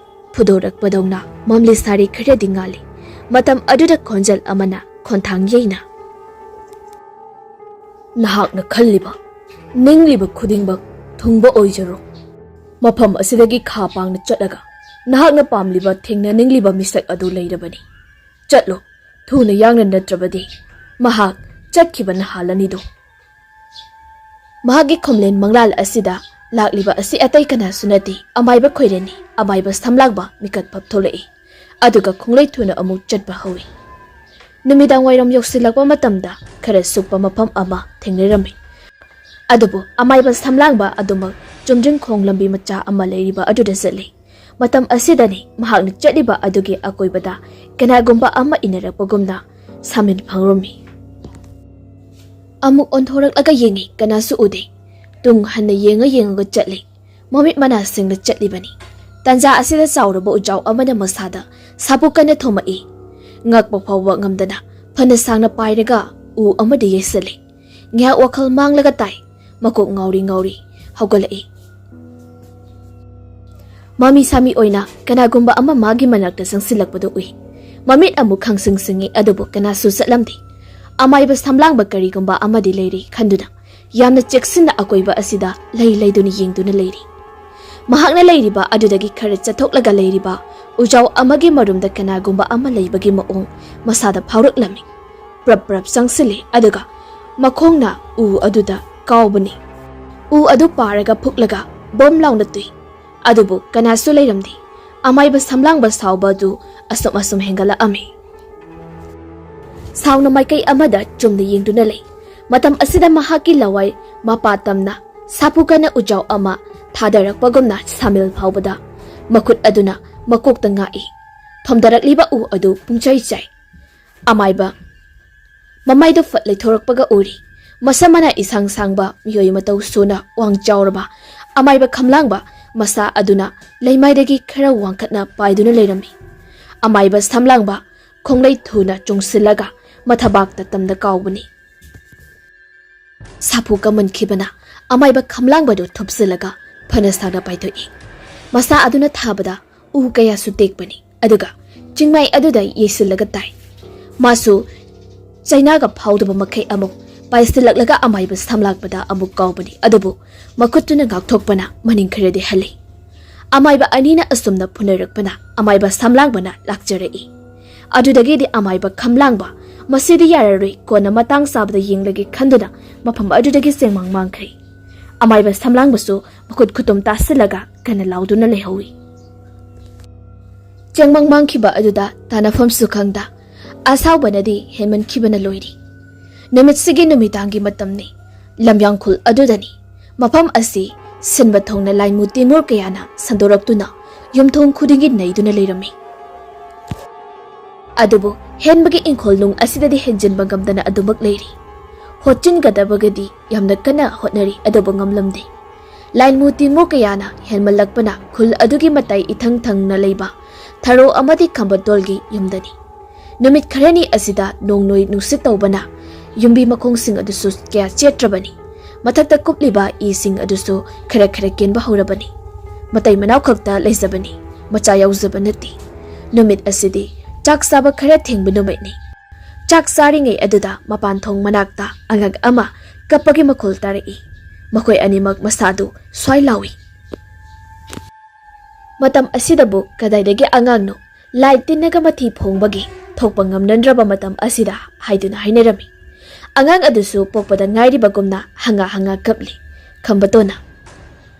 ꯐꯨꯗꯣꯔꯛꯄꯗꯧꯅ ꯃꯝꯂꯤ ꯁꯥꯔꯤ ꯈꯔꯗꯤ ꯉꯥꯜꯂꯤ꯫ ꯃꯇꯝ ꯑꯗꯨꯗ ꯈꯣꯟꯖꯦꯜ ꯑꯃꯅ ꯈꯣꯟꯊꯥꯡ ꯌꯩꯅ, "ꯅꯍꯥꯛꯅ ꯈꯜꯂꯤꯕ, ꯅꯤꯡꯂꯤꯕ ꯈꯨꯗꯤꯡꯃꯛ ꯊꯨꯡꯕ ꯑꯣꯏꯖꯔꯣ꯫ ꯃꯐꯝ ꯑꯁꯤꯗꯒꯤ ꯈꯥ ꯄꯥꯡꯅ ꯆꯠꯂꯒ ꯅꯍꯥꯛꯅ ꯄꯥꯝꯂꯤꯕ ꯊꯦꯡꯅꯅꯤꯡꯂꯤꯕ ꯃꯤꯁꯛ ꯑꯗꯨ ꯂꯩꯔꯕꯅꯤ꯫ ꯆꯠꯂꯣ, ꯊꯨꯅ ꯌꯥꯡꯅ, ꯅꯠꯇ꯭ꯔꯕꯗꯤ ꯃꯍꯥꯛ ꯆꯠꯈꯤꯕ ꯅꯍꯥꯜꯂꯅꯤꯗꯣ꯫" ꯃꯍꯥꯛꯀꯤ ꯈꯣꯝꯂꯦꯟ ꯃꯪꯂꯥꯜ ꯑꯁꯤꯗ ꯂꯥꯛꯂꯤꯕ ꯑꯁꯤ ꯑꯇꯩ ꯀꯅꯥꯁꯨ ꯅꯠꯇꯦ, ꯑꯃꯥꯏꯕ ꯈꯣꯏꯔꯦꯟꯅꯤ꯫ ꯑꯃꯥꯏꯕ ꯁꯝꯂꯥꯡꯕ ꯃꯤꯀꯠ ꯐꯞ ꯊꯣꯛꯂꯛꯏ, ꯑꯗꯨꯒ ꯈꯣꯡꯂꯩ ꯊꯨꯅ ꯑꯃꯨꯛ ꯆꯠꯄ ꯍꯧꯏ꯫ ꯅꯨꯃꯤꯗꯥꯡ ꯋꯥꯏꯔꯝ ꯌꯧꯁꯤꯜꯂꯛꯄ ꯃꯇꯝꯗ ꯈꯔ ꯁꯨꯛꯄ ꯃꯐꯝ ꯑꯃ ꯊꯦꯡꯅꯔꯝꯃꯤ꯫ ꯑꯗꯨꯕꯨ ꯑꯃꯥꯏꯕ ꯁꯝꯂꯥꯡꯕ ꯑꯗꯨꯃꯛ ꯆꯨꯝꯗ꯭ꯔꯤꯡꯈꯣꯡ ꯂꯝꯕꯤ ꯃꯆꯥ ꯑꯃ ꯂꯩꯔꯤꯕ ꯑꯗꯨꯗ ꯆꯠꯂꯤ꯫ ꯃꯇꯝ ꯑꯁꯤꯗꯅꯤ ꯃꯍꯥꯛꯅ ꯆꯠꯂꯤꯕ ꯑꯗꯨꯒꯤ ꯑꯀꯣꯏꯕꯗ ꯀꯅꯥꯒꯨꯝꯕ ꯑꯃ ꯏꯟꯅꯔꯛꯄꯒꯨꯝꯅ ꯁꯥꯃꯤꯟ ꯐꯪꯔꯝꯃꯤ꯫ ꯑꯃꯨꯛ ꯑꯣꯟꯊꯣꯔꯛꯂꯒ ꯌꯦꯡꯉꯤ, ꯀꯅꯥꯁꯨ ꯎꯗꯦ꯫ ꯇꯨꯡ ꯍꯟꯅ ꯌꯦꯡꯉ ꯌꯦꯡꯉꯒ ꯆꯠꯂꯤ꯫ ꯃꯃꯤꯠ ꯃꯅꯥꯁꯤꯡꯅ ꯆꯠꯂꯤꯕꯅꯤ꯫ ꯇꯥꯟꯖꯥ ꯑꯁꯤꯗ ꯆꯥꯎꯔꯕ ꯎꯖꯥꯎ ꯑꯃꯅ ꯃꯁꯥꯗ ꯁꯥꯐꯨ ꯀꯟꯅ ꯊꯣꯝꯃꯛꯏ꯫ ꯉꯛꯄ ꯐꯥꯎꯕ ꯉꯝꯗꯅ ꯐꯅ ꯁꯥꯡꯅ ꯄꯥꯏꯔꯒ ꯎ ꯑꯃꯗ ꯌꯩꯁꯜꯂꯤ꯫ ꯉꯥꯏꯍꯥꯛ ꯋꯥꯈꯜ ꯃꯥꯡꯂꯒ ꯇꯥꯏ꯫ ꯃꯀꯣꯛ ꯉꯥꯎꯔꯤ ꯉꯥꯎꯔꯤ ꯍꯧꯒꯠꯂꯛꯏ꯫ ꯃꯃꯤ ꯁꯥꯃꯤ ꯑꯣꯏꯅ ꯀꯅꯥꯒꯨꯝꯕ ꯑꯃ ꯃꯥꯒꯤ ꯃꯅꯥꯛꯇ ꯆꯪꯁꯤꯜꯂꯛꯄꯗꯨ ꯎꯏ꯫ ꯃꯃꯤꯠ ꯑꯃꯨꯛ ꯈꯪꯁꯤꯡ ꯁꯤꯡꯏ, ꯑꯗꯨꯕꯨ ꯀꯅꯥꯁꯨ ꯆꯠꯂꯝꯗꯦ꯫ ꯑꯃꯥꯏꯕ ꯁꯝꯂꯥꯡꯕ ꯀꯔꯤꯒꯨꯝꯕ ꯑꯃꯗꯤ ꯂꯩꯔꯤ ꯈꯟꯗꯨꯅ ꯌꯥꯝꯅ ꯆꯦꯛꯁꯤꯟꯅ ꯑꯀꯣꯏꯕ ꯑꯁꯤꯗ ꯂꯩ ꯂꯩꯗꯨꯅ ꯌꯦꯡꯗꯨꯅ ꯂꯩꯔꯤ꯫ ꯃꯍꯥꯛꯅ ꯂꯩꯔꯤꯕ ꯑꯗꯨꯗꯒꯤ ꯈꯔ ꯆꯠꯊꯣꯛꯂꯒ ꯂꯩꯔꯤꯕ ꯎꯖꯥꯎ ꯑꯃꯒꯤ ꯃꯔꯨꯝꯗ ꯀꯅꯥꯒꯨꯝꯕ ꯑꯃ ꯂꯩꯕꯒꯤ ꯃꯑꯣꯡ ꯃꯁꯥꯗ ꯐꯥꯎꯔꯛꯂꯝꯃꯤ꯫ ꯄ꯭ꯔꯞ ꯄ꯭ꯔꯞ ꯆꯪꯁꯤꯜꯂꯤ, ꯑꯗꯨꯒ ꯃꯈꯣꯡꯅ ꯎ ꯑꯗꯨꯗ ꯀꯥꯎꯕꯅꯤ꯫ ꯎ ꯑꯗꯨ ꯄꯥꯔꯒ ꯐꯨꯛꯂꯒ ꯕꯣꯝ ꯂꯥꯎꯅ ꯇꯨꯏ꯫ ꯑꯗꯨꯕꯨ ꯀꯅꯥꯁꯨ ꯂꯩꯔꯝꯗꯦ꯫ ꯑꯃꯥꯏꯕ ꯁꯝꯂꯥꯡꯕ ꯁꯥꯎꯕ ꯑꯗꯨ ꯑꯁꯨꯝ ꯑꯁꯨꯝ ꯍꯦꯟꯒꯠꯂꯛꯑꯝꯃꯤ꯫ ꯁꯥꯎꯅ ꯃꯥꯏꯀꯩ ꯑꯃꯗ ꯆꯨꯝꯅ ꯌꯦꯡꯗꯨꯅ ꯂꯩ꯫ ꯃꯇꯝ ꯑꯁꯤꯗ ꯃꯍꯥꯛꯀꯤ ꯂꯋꯥꯏ ꯃꯄꯥ ꯇꯝꯅ ꯁꯥꯐꯨ ꯀꯟꯅ ꯎꯖꯥꯎ ꯑꯃ ꯊꯥꯗꯔꯛꯄꯒꯨꯝꯅ ꯁꯥꯃꯤꯜ ꯐꯥꯎꯕꯗ ꯃꯈꯨꯠ ꯑꯗꯨꯅ ꯃꯀꯣꯛꯇ ꯉꯥꯛꯏ꯫ ꯊꯣꯝꯗꯔꯛꯂꯤꯕ ꯎ ꯑꯗꯨ ꯄꯨꯡꯆꯥꯏ ꯆꯥꯏ꯫ ꯑꯃꯥꯏꯕ ꯃꯃꯥꯏꯗ ꯐꯠ ꯂꯩꯊꯣꯔꯛꯄꯒ ꯎꯔꯤ꯫ ꯃꯁꯝ ꯃꯅꯥ ꯏꯁꯥꯡ ꯁꯥꯡꯕ, ꯃꯤꯑꯣꯏ ꯃꯇꯧ ꯁꯨꯅ ꯋꯥꯡ ꯆꯥꯎꯔꯕ ꯑꯃꯥꯏꯕ ꯈꯝꯂꯥꯡꯕ ꯃꯁꯥ ꯑꯗꯨꯅ ꯂꯩꯃꯥꯏꯗꯒꯤ ꯈꯔ ꯋꯥꯡꯈꯠꯅ ꯄꯥꯏꯗꯨꯅ ꯂꯩꯔꯝꯃꯤ꯫ ꯑꯃꯥꯏꯕ ꯁꯝꯂꯥꯡꯕ ꯈꯣꯡꯂꯩ ꯊꯨꯅ ꯆꯨꯡꯁꯤꯜꯂꯒ ꯃꯊꯕꯥꯛꯇ ꯇꯝꯗ ꯀꯥꯎꯕꯅꯤ꯫ ꯁꯥꯐꯨ ꯀꯝꯃꯟꯈꯤꯕꯅ ꯑꯃꯥꯏꯕ ꯈꯝꯂꯥꯡꯕꯗꯨ ꯊꯨꯞꯆꯤꯜꯂꯒ ꯐꯅ ꯁꯥꯡꯅ ꯄꯥꯏꯊꯣꯛꯏ꯫ ꯃꯁꯥ ꯑꯗꯨꯅ ꯊꯥꯕꯗ ꯎ ꯀꯌꯥꯁꯨ ꯇꯦꯛꯄꯅꯤ, ꯑꯗꯨꯒ ꯆꯤꯡꯃꯥꯏ ꯑꯗꯨꯗ ꯌꯩꯁꯤꯜꯂꯒ ꯇꯥꯏ꯫ ꯃꯥꯁꯨ ꯆꯩꯅꯥꯒ ꯐꯥꯎꯗꯕ ꯃꯈꯩ ꯑꯃꯨꯛ ꯄꯥꯏꯁꯤꯜꯂꯛꯂꯒ ꯑꯃꯥꯏꯕ ꯁꯝꯂꯥꯡꯕꯗ ꯑꯃꯨꯛ ꯀꯥꯎꯕꯅꯤ, ꯑꯗꯨꯕꯨ ꯃꯈꯨꯠꯇꯨꯅ ꯉꯥꯛꯊꯣꯛꯄꯅ ꯃꯅꯤꯡ ꯈꯔꯗꯤ ꯍꯜꯂꯤ꯫ ꯑꯃꯥꯏꯕ ꯑꯅꯤꯅ ꯑꯁꯨꯝꯅ ꯐꯨꯅꯔꯛꯄꯅ ꯑꯃꯥꯏꯕ ꯁꯝꯂꯥꯡꯕꯅ ꯂꯥꯛꯆꯔꯛꯏ꯫ ꯑꯗꯨꯗꯒꯤꯗꯤ ꯑꯃꯥꯏꯕ ꯈꯝꯂꯥꯡꯕ "ꯃꯁꯤꯗꯤ ꯌꯥꯔꯔꯣꯏ, ꯀꯣꯟꯅ ꯃꯇꯥꯡ ꯆꯥꯕꯗ ꯌꯦꯡꯂꯒꯦ" ꯈꯟꯗꯨꯅ ꯃꯐꯝ ꯑꯗꯨꯗꯒꯤ ꯆꯦꯡꯃꯥꯡ ꯃꯥꯡꯈ꯭ꯔꯦ꯫ ꯑꯃꯥꯏꯕ ꯁꯝꯂꯥꯡꯕꯁꯨ ꯃꯈꯨꯠ ꯈꯨꯇꯨꯝ ꯇꯥꯁꯤꯜꯂꯒ ꯀꯟꯅ ꯂꯥꯎꯗꯨꯅ ꯂꯩꯍꯧꯏ꯫ ꯆꯦꯡꯃꯥꯡ ꯃꯥꯡꯈꯤꯕ ꯑꯗꯨꯗ ꯇꯥꯟꯅꯐꯝꯁꯨ ꯈꯪꯗ ꯑꯁꯥꯎꯕꯅꯗꯤ ꯍꯦꯟꯃꯟꯈꯤꯕꯅ ꯂꯣꯏꯔꯤ꯫ ꯅꯨꯃꯤꯠꯁꯤꯒꯤ ꯅꯨꯃꯤꯗꯥꯡꯒꯤ ꯃꯇꯝꯅꯤ꯫ ꯂꯝꯌꯥꯡꯈꯨꯜ ꯑꯗꯨꯗꯅꯤ꯫ ꯃꯐꯝ ꯑꯁꯤ ꯁꯤꯟꯕ ꯊꯨꯡꯅ ꯂꯥꯏꯃꯨ ꯇꯤꯃꯨꯔ ꯀꯌꯥꯅ ꯁꯟꯗꯣꯔꯛꯇꯨꯅ ꯌꯨꯝꯊꯣꯡ ꯈꯨꯗꯤꯡꯒꯤ ꯅꯩꯗꯨꯅ ꯂꯩꯔꯝꯃꯤ꯫ ꯑꯗꯨꯕꯨ ꯍꯦꯟꯕꯒꯤ ꯏꯪꯈꯣꯜ ꯅꯨꯡ ꯑꯁꯤꯗꯗꯤ ꯍꯦꯟꯖꯤꯟꯕ ꯉꯝꯗꯅ ꯑꯗꯨꯃꯛ ꯂꯩꯔꯤ꯫ ꯍꯣꯠꯆꯤꯟꯒꯗꯕꯒꯗꯤ ꯌꯥꯝꯅ ꯀꯟꯅ ꯍꯣꯠꯅꯔꯤ, ꯑꯗꯨꯕꯨ ꯉꯝꯂꯝꯗꯦ꯫ ꯂꯥꯏꯃꯨ ꯇꯤꯃꯨꯔ ꯀꯌꯥꯅ ꯍꯦꯟꯃꯜꯂꯛꯄꯅ ꯈꯨꯜ ꯑꯗꯨꯒꯤ ꯃꯇꯥꯏ ꯏꯊꯪ ꯊꯪꯅ ꯂꯩꯕ ꯊꯔꯣ ꯑꯃꯗꯤ ꯈꯝꯕꯇꯣꯜꯒꯤ ꯌꯨꯝꯗꯅꯤ꯫ ꯅꯨꯃꯤꯠ ꯈꯔꯅꯤ ꯑꯁꯤꯗ ꯅꯣꯡ ꯅꯣꯏ ꯅꯨꯡꯁꯤꯠ ꯇꯧꯕꯅ ꯌꯨꯝꯕꯤ ꯃꯈꯣꯡꯁꯤꯡ ꯑꯗꯨꯁꯨ ꯀꯌꯥ ꯆꯦꯠꯇ꯭ꯔꯕꯅꯤ꯫ ꯃꯊꯛꯇ ꯀꯨꯞꯂꯤꯕ ꯏꯁꯤꯡ ꯑꯗꯨꯁꯨ ꯈꯔ ꯈꯔ ꯀꯦꯟꯕ ꯍꯧꯔꯕꯅꯤ꯫ ꯃꯇꯩ ꯃꯅꯥꯎ ꯈꯛꯇ ꯂꯩꯖꯕꯅꯤ, ꯃꯆꯥ ꯌꯥꯎꯖꯕ ꯅꯠꯇꯦ꯫ ꯅꯨꯃꯤꯠ ꯑꯁꯤꯗꯤ ꯆꯥꯛ ꯆꯥꯕ ꯈꯔ ꯊꯦꯡꯕ ꯅꯨꯃꯤꯠꯅꯤ꯫ ꯆꯥꯛ ꯆꯥꯔꯤꯉꯩ ꯑꯗꯨꯗ ꯃꯄꯥꯟ ꯊꯣꯡ ꯃꯅꯥꯛꯇ ꯑꯉꯛ ꯑꯃ ꯀꯞꯄꯒꯤ ꯃꯈꯣꯜ ꯇꯥꯔꯛꯏ꯫ ꯃꯈꯣꯏ ꯑꯅꯤꯃꯛ ꯃꯁꯥꯗꯨ ꯁ꯭ꯋꯥꯏ ꯂꯥꯎꯏ꯫ ꯃꯇꯝ ꯑꯁꯤꯗꯕꯨ ꯀꯗꯥꯏꯗꯒꯤ ꯑꯉꯥꯡꯅꯣ? ꯂꯥꯏ ꯇꯤꯟꯅꯒ ꯃꯊꯤ ꯐꯣꯡꯕꯒꯤ ꯊꯣꯛꯄ ꯉꯝꯅꯗ꯭ꯔꯕ ꯃꯇꯝ ꯑꯁꯤꯗ ꯍꯥꯏꯗꯨꯅ ꯍꯥꯏꯅꯔꯝꯃꯤ꯫ ꯑꯉꯥꯡ ꯑꯗꯨꯁꯨ ꯄꯣꯛꯄꯗ ꯉꯥꯏꯔꯤꯕꯒꯨꯝꯅ ꯍꯪꯒꯥ ꯍꯪꯒꯥ ꯀꯞꯂꯤ꯫ ꯈꯝꯕꯇꯣꯟꯅ,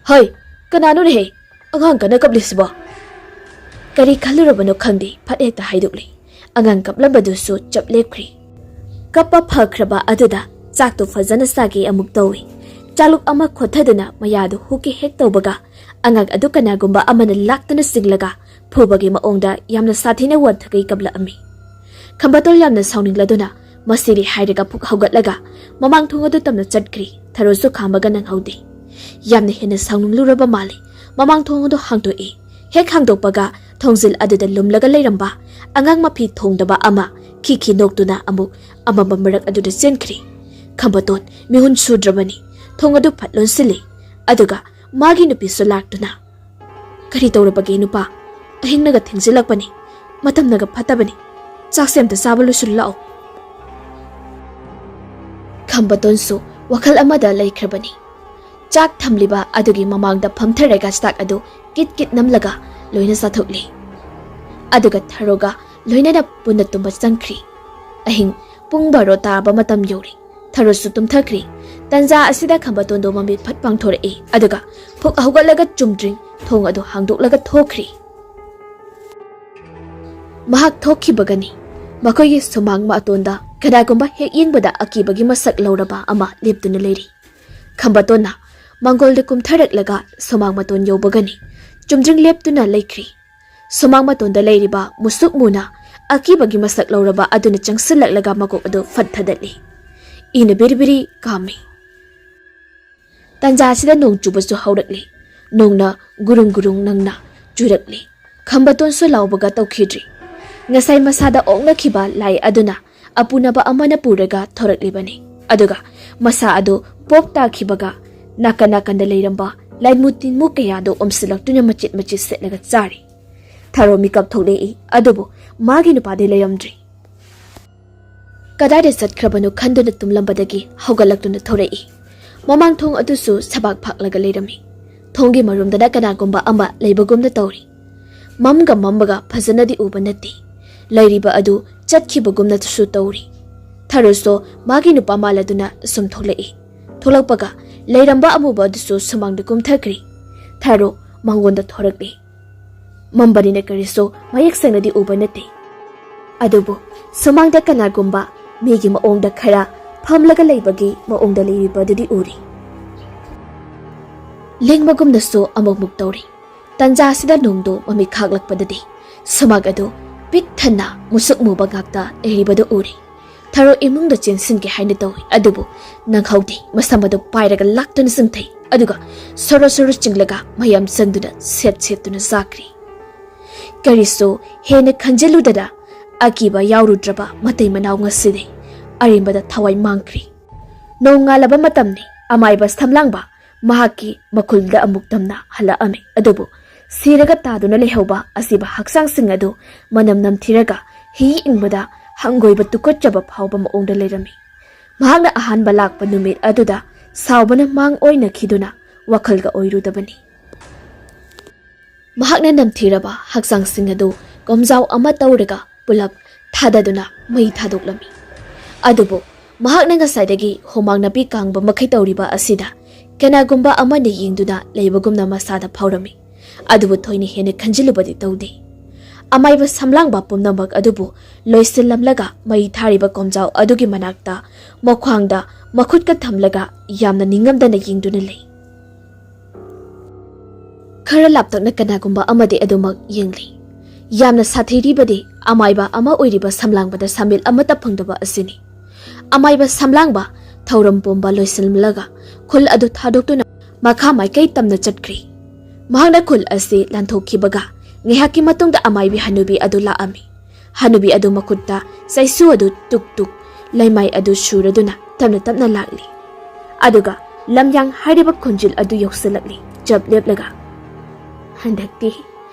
"ꯍꯣꯏ, ꯀꯅꯥꯅꯣꯅꯦꯍꯦ ꯑꯉꯥꯡ ꯀꯟꯅ ꯀꯞꯂꯤꯁꯤꯕꯣ?" ꯀꯔꯤ ꯈꯜꯂꯨꯔꯕꯅꯣ ꯈꯪꯗꯦ, ꯐꯠ ꯍꯦꯛꯇ ꯍꯥꯏꯗꯣꯛꯂꯤ꯫ ꯑꯉꯥꯡ ꯀꯞꯂꯝꯕꯗꯨꯁꯨ ꯆꯞ ꯂꯦꯞꯈ꯭ꯔꯤ꯫ ꯀꯞꯄ ꯐꯈ꯭ꯔꯕ ꯑꯗꯨꯗ ꯆꯥꯛꯇꯨ ꯐꯖꯅ ꯆꯥꯒꯦ ꯑꯃꯨꯛ ꯇꯧꯏ꯫ ꯆꯥꯂꯨꯛ ꯑꯃ ꯈꯣꯠꯊꯗꯨꯅ ꯃꯌꯥꯗꯨ ꯍꯨꯛꯀꯤ ꯍꯦꯛ ꯇꯧꯕꯒ ꯑꯉꯥꯡ ꯑꯗꯨ ꯀꯅꯥꯒꯨꯝꯕ ꯑꯃꯅ ꯂꯥꯛꯇꯨꯅ ꯆꯤꯡꯂꯒ ꯐꯨꯕꯒꯤ ꯃꯑꯣꯡꯗ ꯌꯥꯝꯅ ꯁꯥꯊꯤꯅ ꯋꯥꯟꯊꯒꯩ ꯀꯞꯂꯛꯑꯝꯃꯤ꯫ ꯈꯝꯕꯇꯣꯜ ꯌꯥꯝꯅ ꯁꯥꯎꯅꯤꯡꯂꯗꯨꯅ ꯃꯁꯤꯗꯤ ꯍꯥꯏꯔꯒ ꯐꯨꯛ ꯍꯧꯒꯠꯂꯒ ꯃꯃꯥꯡ ꯊꯣꯡ ꯑꯗꯨ ꯇꯝꯅ ꯆꯠꯈ꯭ꯔꯤ꯫ ꯊꯔꯣꯁꯨ ꯈꯥꯝꯕꯒ ꯅꯪꯍꯧꯗꯦ꯫ ꯌꯥꯝꯅ ꯍꯦꯟꯅ ꯁꯥꯎꯅꯤꯡꯂꯨꯔꯕ ꯃꯥꯜꯂꯤ꯫ ꯃꯃꯥꯡ ꯊꯣꯡ ꯑꯗꯨ ꯍꯥꯡꯗꯣꯛꯏ꯫ ꯍꯦꯛ ꯍꯥꯡꯗꯣꯛꯄꯒ ꯊꯣꯡꯖꯤꯜ ꯑꯗꯨꯗ ꯂꯨꯝꯂꯒ ꯂꯩꯔꯝꯕ ꯑꯉꯥꯡ ꯃꯐꯤ ꯊꯣꯡꯗꯕ ꯑꯃ ꯈꯤ ꯈꯤ ꯅꯣꯛꯇꯨꯅ ꯑꯃꯨꯛ ꯑꯃꯝꯕ ꯃꯔꯛ ꯑꯗꯨꯗ ꯆꯦꯟꯈ꯭ꯔꯤ꯫ ꯈꯝꯕꯇꯣꯟ ꯃꯤꯍꯨꯟ ꯁꯨꯗ꯭ꯔꯕꯅꯤ꯫ ꯊꯣꯡ ꯑꯗꯨ ꯐꯠ ꯂꯣꯟꯁꯤꯜꯂꯤ꯫ ꯑꯗꯨꯒ ꯃꯥꯒꯤ ꯅꯨꯄꯤꯁꯨ ꯂꯥꯛꯇꯨꯅ, "ꯀꯔꯤ ꯇꯧꯔꯕꯒꯦ ꯅꯨꯄꯥ? ꯑꯍꯤꯡꯅꯒ ꯊꯦꯡꯖꯤꯜꯂꯛꯄꯅꯤ, ꯃꯇꯝꯅꯒ ꯐꯠꯇꯕꯅꯤ꯫ ꯆꯥꯛꯁꯦ ꯑꯝꯇ ꯆꯥꯕ ꯂꯣꯏꯁꯤꯜꯂꯨ ꯂꯥꯛꯑꯣ꯫" ꯈꯝꯕꯇꯣꯟꯁꯨ ꯋꯥꯈꯜ ꯑꯃꯗ ꯂꯩꯈ꯭ꯔꯕꯅꯤ꯫ ꯆꯥꯛ ꯊꯝꯂꯤꯕ ꯑꯗꯨꯒꯤ ꯃꯃꯥꯡꯗ ꯐꯝꯊꯔꯒ ꯆꯥꯛ ꯑꯗꯨ ꯀꯤꯠ ꯀꯤꯠ ꯅꯝꯂꯒ ꯂꯣꯏꯅ ꯆꯥꯊꯣꯛꯂꯤ꯫ ꯑꯗꯨꯒ ꯊꯔꯣꯒ ꯂꯣꯏꯅꯅ ꯄꯨꯟꯅ ꯇꯨꯝꯕ ꯆꯪꯈ꯭ꯔꯤ꯫ ꯑꯍꯤꯡ ꯄꯨꯡ ꯕꯥꯔꯣ ꯇꯥꯕ ꯃꯇꯝ ꯌꯧꯔꯦ꯫ ꯊꯔꯣꯁꯨ ꯇꯨꯝꯊꯈ꯭ꯔꯦ꯫ ꯇꯟꯖꯥ ꯑꯁꯤꯗ ꯈꯝꯕꯇꯣꯟꯗꯣ ꯃꯃꯤꯠ ꯐꯠ ꯄꯥꯡꯊꯣꯔꯛꯏ, ꯑꯗꯨꯒ ꯐꯨꯛ ꯍꯧꯒꯠꯂꯒ ꯆꯨꯝꯗ꯭ꯔꯤꯡ ꯊꯣꯡ ꯑꯗꯨ ꯍꯥꯡꯗꯣꯛꯂꯒ ꯊꯣꯛꯈ꯭ꯔꯦ꯫ ꯃꯍꯥꯛ ꯊꯣꯛꯈꯤꯕꯒꯅꯤ ꯃꯈꯣꯏꯒꯤ ꯁꯨꯃꯥꯡ ꯃꯇꯣꯟꯗ ꯀꯅꯥꯒꯨꯝꯕ ꯍꯦꯛ ꯌꯦꯡꯕꯗ ꯑꯀꯤꯕꯒꯤ ꯃꯁꯛ ꯂꯧꯔꯕ ꯑꯃ ꯂꯦꯞꯇꯨꯅ ꯂꯩꯔꯤ꯫ ꯈꯝꯕꯇꯣꯟꯅ ꯃꯥꯡꯒꯣꯜꯗ ꯀꯨꯝꯊꯔꯛꯂꯒ ꯁꯨꯃꯥꯡ ꯃꯇꯣꯟ ꯌꯧꯕꯒꯅꯤ ꯆꯨꯝꯗ꯭ꯔꯤꯡ ꯂꯦꯞꯇꯨꯅ ꯂꯩꯈ꯭ꯔꯤ꯫ ꯁꯨꯃꯥꯡ ꯃꯇꯣꯟꯗ ꯂꯩꯔꯤꯕ ꯃꯨꯁꯨꯛ ꯃꯨꯅ ꯑꯀꯤꯕꯒꯤ ꯃꯁꯛ ꯂꯧꯔꯕ ꯑꯗꯨꯅ ꯆꯪꯁꯤꯜꯂꯛꯂꯒ ꯃꯀꯣꯛ ꯑꯗꯨ ꯐꯠ ꯊꯗꯠꯂꯤ꯫ ꯏꯅ ꯕꯤꯔꯤ ꯕꯤꯔꯤ ꯀꯥꯝꯃꯤ꯫ ꯇꯟꯖꯥ ꯑꯁꯤꯗ ꯅꯣꯡ ꯆꯨꯕꯁꯨ ꯍꯧꯔꯛꯂꯤ꯫ ꯅꯣꯡꯅ ꯒꯨꯔꯨꯡ ꯒꯨꯔꯨꯡ ꯅꯪꯅ ꯆꯨꯔꯛꯂꯤ꯫ ꯈꯝꯕꯇꯣꯟꯁꯨ ꯂꯥꯎꯕꯒ ꯇꯧꯈꯤꯗ꯭ꯔꯤ꯫ ꯉꯁꯥꯏ ꯃꯁꯥꯗ ꯑꯣꯛꯅꯈꯤꯕ ꯂꯥꯏ ꯑꯗꯨꯅ ꯑꯄꯨꯅꯕ ꯑꯃꯅ ꯄꯨꯔꯒ ꯊꯣꯔꯛꯂꯤꯕꯅꯤ꯫ ꯑꯗꯨꯒ ꯃꯁꯥ ꯑꯗꯨ ꯄꯣꯞ ꯇꯥꯈꯤꯕꯒ ꯅꯥꯀꯟ ꯅꯥꯀꯟꯗ ꯂꯩꯔꯝꯕ ꯂꯥꯏꯃꯨ ꯇꯤꯟꯃꯨ ꯀꯌꯥꯗꯨ ꯑꯣꯝꯁꯤꯜꯂꯛꯇꯨꯅ ꯃꯆꯤꯠ ꯃꯆꯤꯠ ꯁꯦꯠꯂꯒ ꯆꯥꯔꯤ꯫ ꯊꯔꯣ ꯃꯤꯀꯞ ꯊꯣꯛꯂꯛꯏ, ꯑꯗꯨꯕꯨ ꯃꯥꯒꯤ ꯅꯨꯄꯥꯗꯤ ꯂꯩꯔꯝꯗ꯭ꯔꯤ꯫ ꯀꯗꯥꯏꯗ ꯆꯠꯈ꯭ꯔꯕꯅꯣ ꯈꯟꯗꯨꯅ ꯇꯨꯝꯂꯝꯕꯗꯒꯤ ꯍꯧꯒꯠꯂꯛꯇꯨꯅ ꯊꯣꯔꯛꯏ꯫ ꯃꯃꯥꯡ ꯊꯣꯡ ꯑꯗꯨꯁꯨ ꯁꯕꯥꯛ ꯐꯥꯛꯂꯒ ꯂꯩꯔꯝꯃꯤ꯫ ꯊꯣꯡꯒꯤ ꯃꯔꯨꯝꯗꯅ ꯀꯅꯥꯒꯨꯝꯕ ꯑꯃ ꯂꯩꯕꯒꯨꯝꯅ ꯇꯧꯔꯤ꯫ ꯃꯝꯒ ꯃꯝꯕꯒ ꯐꯖꯅꯗꯤ ꯎꯕ ꯅꯠꯇꯦ꯫ ꯂꯩꯔꯤꯕ ꯑꯗꯨ ꯆꯠꯈꯤꯕꯒꯨꯝꯅꯁꯨ ꯇꯧꯔꯤ꯫ ꯊꯔꯣꯁꯨ ꯃꯥꯒꯤ ꯅꯨꯄꯥ ꯃꯥꯜꯂꯗꯨꯅ ꯁꯨꯝ ꯊꯣꯛꯂꯛꯏ꯫ ꯊꯣꯛꯂꯛꯄꯒ ꯂꯩꯔꯝꯕ ꯑꯃꯨꯕ ꯑꯗꯨꯁꯨ ꯁꯨꯃꯥꯡꯗ ꯀꯨꯝꯊꯈ꯭ꯔꯤ꯫ ꯊꯔꯣ ꯃꯉꯣꯟꯗ ꯊꯣꯔꯛꯂꯤ꯫ ꯃꯝꯕꯅꯤꯅ ꯀꯔꯤꯁꯨ ꯃꯌꯦꯛ ꯁꯦꯡꯅꯗꯤ ꯎꯕ ꯅꯠꯇꯦ꯫ ꯑꯗꯨꯕꯨ ꯁꯨꯃꯥꯡꯗ ꯀꯅꯥꯒꯨꯝꯕ ꯃꯤꯒꯤ ꯃꯑꯣꯡꯗ ꯈꯔ ꯐꯝꯂꯒ ꯂꯩꯕꯒꯤ ꯃꯑꯣꯡꯗ ꯂꯩꯔꯤꯕꯗꯨꯗꯤ ꯎꯔꯤ꯫ ꯂꯦꯡꯕꯒꯨꯝꯅꯁꯨ ꯑꯃꯨꯛꯃꯨꯛ ꯇꯧꯔꯤ꯫ ꯇꯟꯖꯥ ꯑꯁꯤꯗ ꯅꯣꯡꯗꯨ ꯃꯃꯤꯠ ꯈꯥꯛꯂꯛꯄꯗꯗꯤ ꯁꯨꯃꯥꯡ ꯑꯗꯨ ꯄꯤꯛ ꯊꯟꯅ ꯃꯨꯁꯨꯛ ꯃꯨꯕ ꯉꯥꯛꯇ ꯂꯩꯔꯤꯕꯗꯨ ꯎꯔꯤ꯫ ꯊꯔꯣ ꯏꯃꯨꯡꯗ ꯆꯦꯟꯁꯤꯟꯒꯦ ꯍꯥꯏꯅ ꯇꯧꯏ, ꯑꯗꯨꯕꯨ ꯅꯪꯍꯧꯗꯦ꯫ ꯃꯁꯝ ꯑꯗꯨ ꯄꯥꯏꯔꯒ ꯂꯥꯛꯇꯨꯅ ꯆꯤꯡꯊꯩ, ꯑꯗꯨꯒ ꯁꯣꯔꯣ ꯁꯣꯔꯣ ꯆꯤꯡꯂꯒ ꯃꯌꯥꯝ ꯆꯪꯗꯨꯅ ꯁꯦꯠ ꯁꯦꯠꯇꯨꯅ ꯆꯥꯈ꯭ꯔꯤ꯫ ꯀꯔꯤꯁꯨ ꯍꯦꯟꯅ ꯈꯟꯖꯤꯜꯂꯨꯗꯅ ꯑꯀꯤꯕ ꯌꯥꯎꯔꯨꯗ꯭ꯔꯕ ꯃꯇꯩ ꯃꯅꯥꯎ ꯉꯁꯤꯗꯤ ꯑꯔꯦꯝꯕꯗ ꯊꯋꯥꯏ ꯃꯥꯡꯈ꯭ꯔꯤ꯫ ꯅꯣꯡꯉꯥꯜꯂꯕ ꯃꯇꯝꯅꯤ꯫ ꯑꯃꯥꯏꯕ ꯁꯝꯂꯥꯡꯕ ꯃꯍꯥꯛꯀꯤ ꯃꯈꯨꯜꯗ ꯑꯃꯨꯛ ꯇꯝꯅ ꯍꯜꯂꯛꯑꯝꯃꯤ, ꯑꯗꯨꯕꯨ ꯁꯤꯔꯒ ꯇꯥꯗꯨꯅ ꯂꯩꯍꯧꯕ ꯑꯁꯤꯕ ꯍꯛꯆꯥꯡꯁꯤꯡ ꯑꯗꯨ ꯃꯅꯝ ꯅꯝꯊꯤꯔꯒ ꯍꯤ ꯏꯪꯕꯗ ꯍꯪꯒꯣꯏꯕ ꯇꯨꯀꯠꯆꯕ ꯐꯥꯎꯕ ꯃꯑꯣꯡꯗ ꯂꯩꯔꯝꯃꯤ꯫ ꯃꯍꯥꯛꯅ ꯑꯍꯥꯟꯕ ꯂꯥꯛꯄ ꯅꯨꯃꯤꯠ ꯑꯗꯨꯗ ꯁꯥꯎꯕꯅ ꯃꯥꯡ ꯑꯣꯏꯅꯈꯤꯗꯨꯅ ꯋꯥꯈꯜꯒ ꯑꯣꯏꯔꯨꯗꯕꯅꯤ꯫ ꯃꯍꯥꯛꯅ ꯅꯝꯊꯤꯔꯕ ꯍꯛꯆꯥꯡꯁꯤꯡ ꯑꯗꯨ ꯀꯣꯝꯖꯥꯎ ꯑꯃ ꯇꯧꯔꯒ ꯄꯨꯂꯞ ꯊꯥꯗꯗꯨꯅ ꯃꯩ ꯊꯥꯗꯣꯛꯂꯝꯃꯤ꯫ ꯑꯗꯨꯕꯨ ꯃꯍꯥꯛꯅ ꯉꯁꯥꯏꯗꯒꯤ ꯍꯨꯃꯥꯡ ꯅꯥꯄꯤ ꯀꯥꯡꯕ ꯃꯈꯩ ꯇꯧꯔꯤꯕ ꯑꯁꯤꯗ ꯀꯅꯥꯒꯨꯝꯕ ꯑꯃꯅ ꯌꯦꯡꯗꯨꯅ ꯂꯩꯕꯒꯨꯝꯅ ꯃꯁꯥꯗ ꯐꯥꯎꯔꯝꯃꯤ꯫ ꯑꯗꯨꯕꯨ ꯊꯣꯏꯅ ꯍꯦꯟꯅ ꯈꯟꯖꯤꯜꯂꯨꯕꯗꯤ ꯇꯧꯗꯦ꯫ ꯑꯃꯥꯏꯕ ꯁꯝꯂꯥꯡꯕ ꯄꯨꯝꯅꯃꯛ ꯑꯗꯨꯕꯨ ꯂꯣꯏꯁꯤꯜꯂꯝꯂꯒ ꯃꯩ ꯊꯥꯔꯤꯕ ꯀꯣꯝꯖꯥꯎ ꯑꯗꯨꯒꯤ ꯃꯅꯥꯛꯇ ꯃꯈ꯭ꯋꯥꯡꯗ ꯃꯈꯨꯠꯀ ꯊꯝꯂꯒ ꯌꯥꯝꯅ ꯅꯤꯡꯉꯝꯗꯅ ꯌꯦꯡꯗꯨꯅ ꯂꯩ꯫ ꯈꯔ ꯂꯥꯞꯇꯛꯅ ꯀꯅꯥꯒꯨꯝꯕ ꯑꯃꯗꯤ ꯑꯗꯨꯃꯛ ꯌꯦꯡꯂꯤ꯫ ꯌꯥꯝꯅ ꯁꯥꯊꯤꯔꯤꯕꯗꯤ ꯑꯃꯥꯏꯕ ꯑꯃ ꯑꯣꯏꯔꯤꯕ ꯁꯝꯂꯥꯡꯕꯗ ꯁꯥꯃꯤꯜ ꯑꯃꯠꯇ ꯐꯪꯗꯕ ꯑꯁꯤꯅꯤ꯫ ꯑꯃꯥꯏꯕ ꯁꯝꯂꯥꯡꯕ ꯊꯧꯔꯝ ꯄꯨꯝꯕ ꯂꯣꯏꯁꯤꯜꯂꯒ ꯈꯨꯜ ꯑꯗꯨ ꯊꯥꯗꯣꯛꯇꯨꯅ ꯃꯈꯥ ꯃꯥꯏꯀꯩ ꯇꯝꯅ ꯆꯠꯈ꯭ꯔꯤ꯫ ꯃꯍꯥꯛꯅ ꯈꯨꯜ ꯑꯁꯤ ꯂꯥꯟꯊꯣꯛꯈꯤꯕꯒ ꯉꯥꯏꯍꯥꯛꯀꯤ ꯃꯇꯨꯡꯗ ꯑꯃꯥꯏꯕꯤ ꯍꯅꯨꯕꯤ ꯑꯗꯨ ꯂꯥꯛꯑꯝꯃꯤ꯫ ꯍꯅꯨꯕꯤ ꯑꯗꯨ ꯃꯈꯨꯠꯇ ꯆꯩꯁꯨ ꯑꯗꯨ ꯇꯨꯛ ꯇꯨꯛ ꯂꯩꯃꯥꯏ ꯑꯗꯨ ꯁꯨꯔꯗꯨꯅ ꯇꯞꯅ ꯇꯞꯅ ꯂꯥꯛꯂꯤ꯫ ꯑꯗꯨꯒ ꯂꯝꯌꯥꯡ ꯍꯥꯏꯔꯤꯕ ꯈꯣꯟꯖꯦꯜ ꯑꯗꯨ ꯌꯧꯁꯤꯜꯂꯛꯂꯤ꯫ ꯆꯞ ꯂꯦꯞꯂꯒ, "ꯍꯟꯗꯛꯇꯤ